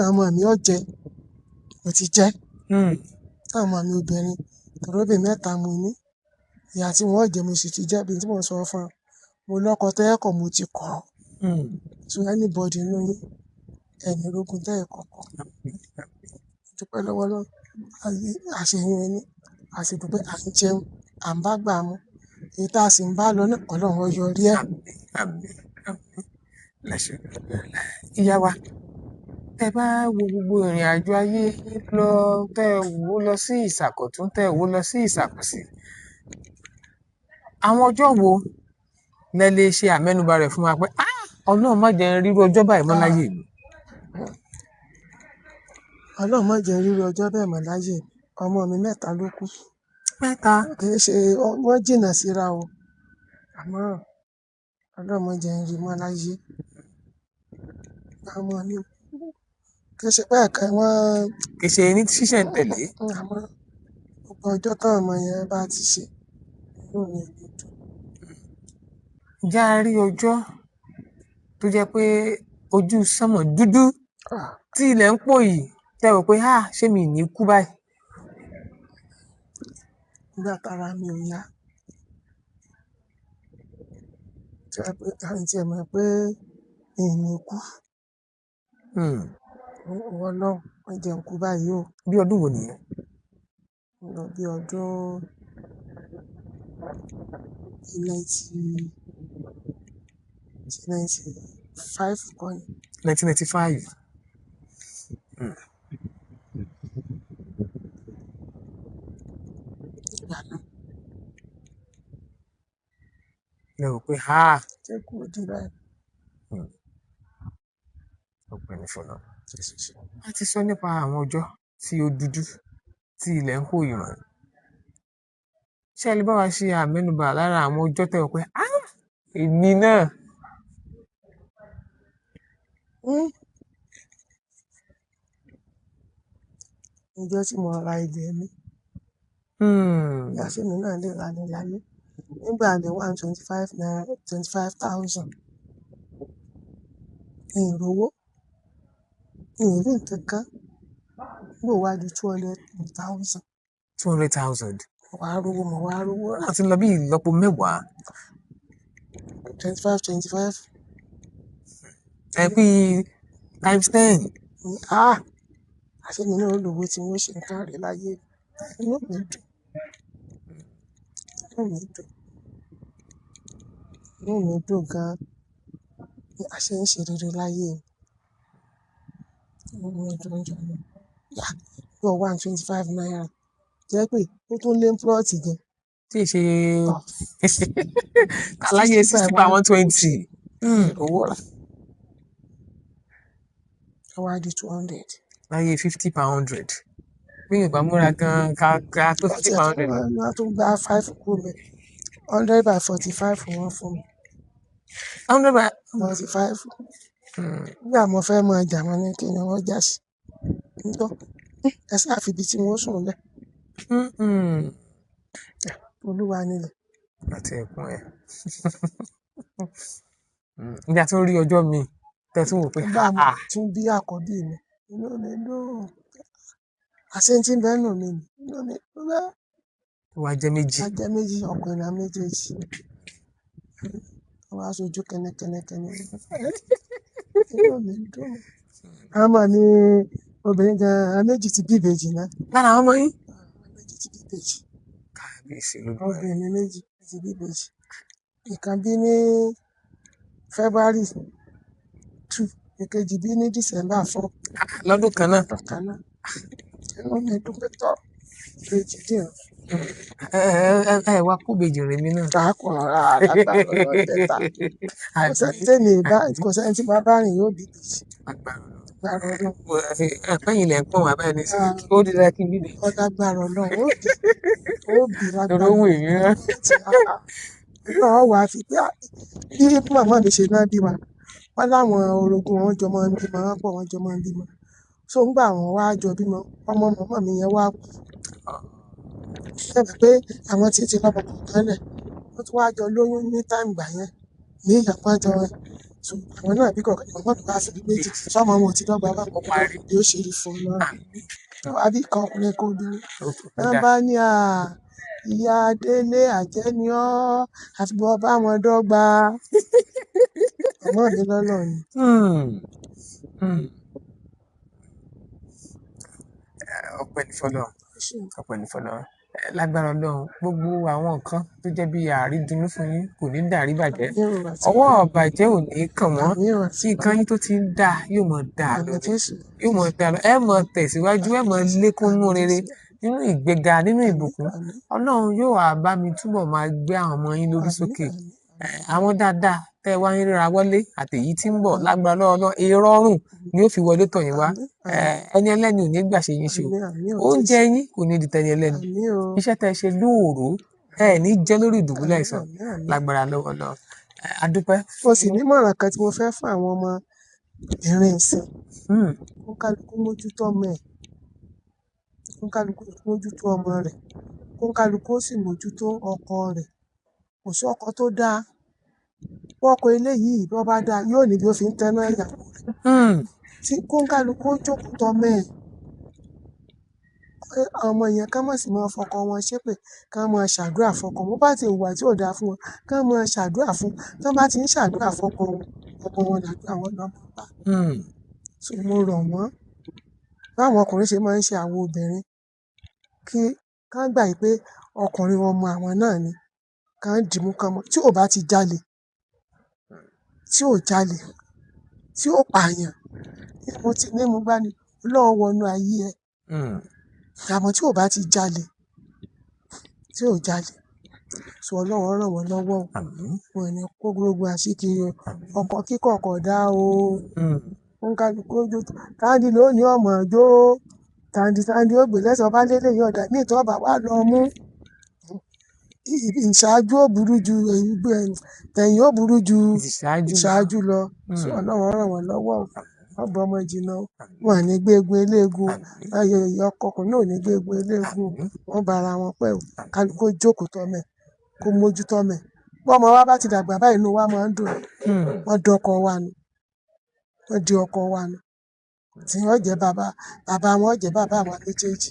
àwọn ọmọ mi ó jẹ, mo ti jẹ. Àwọn ọmọ mi obìnrin, torí obìnrin mẹ́ta mo ní. Ìyá tí wọ́n ó jẹ mo sì ti jẹ, bí tí mò ń sọ fún ọ. Mo lọ́kọ tẹ́ẹ̀kọ̀ mo ti kọ̀ ọ́. So anybody nínú yín, ẹni rógun tẹ́ẹ̀kọ̀ kọ̀. Dúpẹ́ lọ́wọ́ Ọlọ́run, àṣeyún ẹni, a sì dúpẹ́ à ń jẹun, à ń bá gbà mu. Èyí tá a sì ń bá lọ náà, Ọlọ́run ó yọrí ẹ̀. Àmín, àmín, àmín. Ìyá wa, tẹ́ bá wo gbogbo ìrìn àjò ayé lọ, tẹ́ wò lọ sí ìsàkọ̀tún, tẹ́ wò lọ sí ìsàkọ̀sí. Àwọn ọjọ́ wo lẹ lè ṣe àmẹ́nubà rẹ̀ fún wa pé ah Ọlọ́run má jẹ́ n rírú ọjọ́ báyìí mọ́ láyé mi? Ọlọ́run má jẹ́ n rírú ọjọ́ bẹ́ẹ̀ mọ́ láyé mi. Ọmọ mi mẹ́ta ló kú. Mẹ́ta? Kì í ṣe wọ́n jìnnà síra o. Àmọ́ Ọlọ́run má jẹ́ n rí mọ́ láyé. Ọmọ mi kì í ṣe pé ẹ̀kan wọ́n. Kì í ṣe ní ṣíṣẹ̀ ń tẹ̀lé. Àmọ́ gbogbo ọjọ́ táwọn ọmọ yẹn bá ti ṣe, inú mi ò ní dùn. Ǹjẹ́ a rí ọjọ́ tó jẹ́ pé ojú sánmọ̀ dúdú tí ilẹ̀ ń pò yìí tẹ́ rò pé ah ṣé mi ò ní kú báyìí? Nígbà tára mi ò yá. Tí a pé tí ẹ mọ̀ pé mi ò ní kú. Ìwọ Ọlọ́run, má jẹ́ n kú báyìí o. Bí ọdún wo nìyẹn? Lọ bí ọdún 1995 kọ́ ni. 1995. Ìgbà náà. Lẹ rò pé ha. Ṣé kú ó dé báyìí? Ọpẹ́ ní fọlọ́. A ti sọ nípa àwọn ọjọ́ tí ó dúdú tí ilẹ̀ ń kó ìràn. Ṣé ẹ lè bá wa ṣe àmẹ́nubà lára àwọn ọjọ́ tẹ́ rò pé ah èmi náà? Ọjọ́ tí mo ra ilẹ̀ mi. Ìyá sí mi náà lè ra ní láyé. Nígbà ní 125 naira, 25,000. Mi ò rówó. Mi ò rí nǹkan kan. Nígbà wo wá di 200,000. 200,000. Mo wá rówó, mo wá rówó rà. Wọ́n ti lọ bí ìlọ́po mẹ́wàá. 25, 25. Ẹ bí times 10. Ah! Àṣé mi náà ó lówó tí wọ́n ṣe nǹkan rẹ̀ láyé. Inú mi dùn. Inú mi dùn. Inú mi dùn gan-an. Àṣé ń ṣe rere láyé. Inú mi dùn jọ ni. Yà, bí 125 naira. Jẹ́ pé ó tún lé plọ̀tì gan. Tí ì ṣe aláyé 60 by 120. Owó rà. Ó wá di 200. Láyé 50 per 100. Bí Yorùbá múra gan-an ká tó 50 per 100. Wọ́n tún gba 5 kúrò mẹ́. 100 by 45 wọ́n fún mi. 100 by 45. Nígbà mo fẹ́ mọ ọjà wọn ní kí ni wọ́n já sí. Ńtọ́, ẹ sáà fi ibi tí wọ́n sùn lẹ̀. Olúwa nílẹ̀. Àti ẹ̀kún ẹ̀. Ǹjẹ́ a tún rí ọjọ́ mi tẹ́ tún wò pé Nígbà mo tún bí àkọ́bí mi, inú mi dùn. Àṣé tí ń bẹ́ẹ̀ nù mí ni, inú mi dùn bẹ́ẹ̀. Ó wá jẹ́ méjì. A jẹ́ méjì, ọkùnrin náà méjèèjì. Ó wá sojú kẹ́nẹ́kẹ́nẹ́kẹ́nẹ́. Inú mi dùn. Àwọn ọmọ mi obìnrin gan-an, méjì ti bí ìbejì náà. Lára àwọn ọmọ yín? Àwọn méjì ti bí ìbejì. Kábíyèsí Olódùmarè. Obìnrin mi méjì ti bí ìbejì. Ìkan bí ní February 2, ìkejì bí ní December 4. Lọ́dún kan náà. Lọ́dún kan náà. Inú mi dùn pé tọ́ ìbejì dì ọ́. Ẹ ẹ ẹ ẹ wá kó bèjì rìn mí náà. Kàákùn lágbára Ọlọ́run bẹ́ta. Kò sẹ́ni Àmín, tẹ́mi bá, àmín. kò sẹ́ni tí bá bá rìn yóò bí ìbejì. Agbára Ọlọ́run. Lágbára Ọlọ́run. Ẹ pẹ́yìn lẹ̀ ń pọ̀n wá báyìí nísìnyí. Ó di dandan kí n bí ìbejì. Ó lágbára Ọlọ́run, ó bí, ó bí Torí lágbára ó wù mí rán. Ọlọ́run wàá fi pé bí màmá mi ṣe náà bí wa, wọ́n láwọn orogún wọn jọ máa ń bímọ, wọ́n pọ̀, wọ́n jọ máa ń bímọ. So ńgbà wọn wá jọ bímọ, ọmọ màmá mi yẹn wá kú. Ṣé ẹ mọ̀ pé àwọn tí ti lọ́mọ kọ̀ọ̀kan lẹ̀, wọ́n tún wá jọ lóyún ní táìmù ìgbà yẹn, ní ìyàpá jọ ẹ. So àwọn náà bí kọ̀ọ̀kan, màmá mi wá fi méjì, sọ́mọ wọn ò ti dọ́gba bá Ó parí. bí ó ṣe rí fún un náà. Àmín. Wá bí kan ọkùnrin kan obìnrin. Ó Wọ́n dáa. bá ní à, ìyá Délé àjẹ́ ni ọ́, àfi bọ́ bá wọn dọ́gba. Màmá mi lọ́lọ́ ni. Ọpẹ́ ní fọ́lọ́run. Ọpẹ́ ní fọ́lọ́run. Lágbára Ọlọ́run, gbogbo àwọn nǹkan tó jẹ́ bí àrídùnnú fún yín kò ní dàrí bàjẹ́. Àmín o àti Ọwọ́ ọ̀bàjẹ́ ò ní kàn wọ́n. Àmín o àti Tí nǹkan yín tó ti ń dà yóò mọ̀ dà lọ Àmín ni. Jésù. Yóò mọ̀ dà lọ. Ẹ mọ̀ tẹ̀síwájú, ẹ mọ̀ lékún nínú rere, nínú ìgbéga, nínú ìbùkún. Àmín. Ọlọ́run yóò wá bá mi túbọ̀ máa gbé àwọn ọmọ yín lórí Àmín, sókè. àmín. Àwọn dáadáa tẹ́ ẹ wá ń ríra wọlé àtèyí tí ń bọ̀ lágbára lọ́wọ́ Ọlọ́run, ìrọ̀rùn ni ó fi wọlé tọ̀ yín wá. Àmín, àmín. Ẹni ẹlẹ́ni ò ní gbà ṣe yín ṣe o. Àmín, àmín o Oúnjẹ Jésù. yín kò ní di tẹni ẹlẹ́ni. Àmín o. Iṣẹ́ tẹ́ ẹ ṣe lóòró, ẹ ní jẹ́ lórí ìdùbúlẹ̀ Àmín, àìsàn àmín, àmín. lágbára lọ́wọ́ Ọlọ́run. A dúpẹ́. Mo sì nímọ̀ràn kan tí mo fẹ́ fún àwọn ọmọ ìrìn ìsìn. Kó kálukú mójútó ọmọ ẹ̀. Kó kálukú mójútó ọmọ rẹ̀. Kó kálukú ó sì mójútó ọkọ rẹ̀. Kò sí ọkọ tó dáa. Bọ́kọ eléyìí bí ó bá dáa yóò ní bí ó fi ń tẹ́ná ìyàwó rẹ̀. Tí kó kálukú ó jókòó tọmọ ẹ̀. Ọmọ yẹn ká má sì máa fọkọ wọn ṣépè, ká máa ṣàdúrà fọkọ wọn. Bó bá ti hùwà tí ò dáa fún wọn, ká máa ṣàdúrà fún. Tí wọ́n bá ti ń ṣàdúrà fọkọ wọn, ọkọ wọn làdúrà wọn lọ máa bá. So mo rọ̀ wọ́n. Báwọn ọkùnrin ṣe máa ń ṣe àwọn obìnrin, kí ká gbà pé ọkùnrin ọmọ àwọn náà ni. Ká dìímú ká mọ̀. Tí ò bá ti jalè, tí ò jalè, tí ò pààyàn, mo ti ní mo gbá ni, Ọlọ́run wọnú ayé ẹ. Àmọ́ tí ò bá ti jalè, tí ò jalè, so Ọlọ́run ràn wọ́n lọ́wọ́ o. Àmín. Wọn ò ní kó gbogbo àṣíkiri o. Àmín. Ọkọ kíkọ̀ kò dá o. Ó ń kálukú ó jó. Táńdì ló ní ọmọ jó. Táńdì táńdì ó gbé lẹ́sọ̀ bá lélẹ̀ yóò dà. Ní ìtọ́ bá wà lọ mú. Ìṣáájú ó burú ju tẹ̀yìn ó burú ju Ìṣáájú lọ. ìṣáájú lọ. So Ọlọ́run ràn wọ́n lọ́wọ́ o. Wọ́n bọ ọmọ jìnnà o. Wọn ò ní gbé egun eléegun o. Àmín. Ayọ̀ ìyá ọkọ ọkùnrin náà ò ní gbé egun eléegun o. Àmín. Wọ́n bá ara wọn pẹ́ o. Kálukú ó jókòó tọ́mọ ẹ̀, kó mójútó ọmọ ẹ̀. Bí ọmọ wa bá ti dàgbà báyìí inú wa máa ń dùn. Wọ́n di ọkọ wa nù. Wọ́n di ọkọ wa nù. Tí wọ́n jẹ́ bàbá, bàbá wọn jẹ́ bàbá àwa méjèèjì.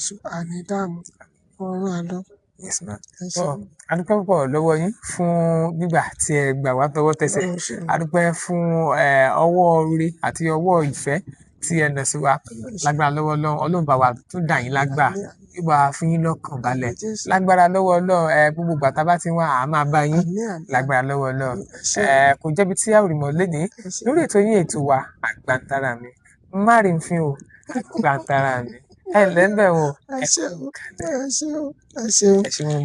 So àní dààmú. Ọ̀run àlọ́. Yes, ma'am. Ẹ Tọ́, ṣeun. a dúpẹ́ púpọ̀ lọ́wọ́ yín fún gbígbà tí ẹ gbà wá tọwọ́ tẹsẹ̀. Ọlọ́run ṣeun. A dúpẹ́ fún ọwọ́ rere àti ọwọ́ ìfẹ́ tí ẹ nà sí wa. Ọlọ́run ṣeun. Lágbára lọ́wọ́ Ọlọ́run, Ọlọ́run bá wa tún dà yín lágbà. Àmín, àmín. Yóò bá wa fún yín lọ́kàn balẹ̀. Àmín Jésù. Lágbára lọ́wọ́ Ọlọ́run, gbogbo ìgbà tá a bá ti ń wá, à máa bá yín. Àmín, àmín. Lágbára lọ́wọ́ Ọlọ́run. Ẹ ṣeun. Kò jẹ́bi tí a ò rí mọ́ lénìí. Ẹ ṣeun. Lórí ètò yín ètò wa, Àgbàntara mi. Má rí n fín o, Àgbàntara mi. Ẹ ǹlẹ́ ń bẹ̀ wò. Ẹ ṣeun. Ẹ ṣeun. Ẹ ṣeun. Ẹ ṣeun.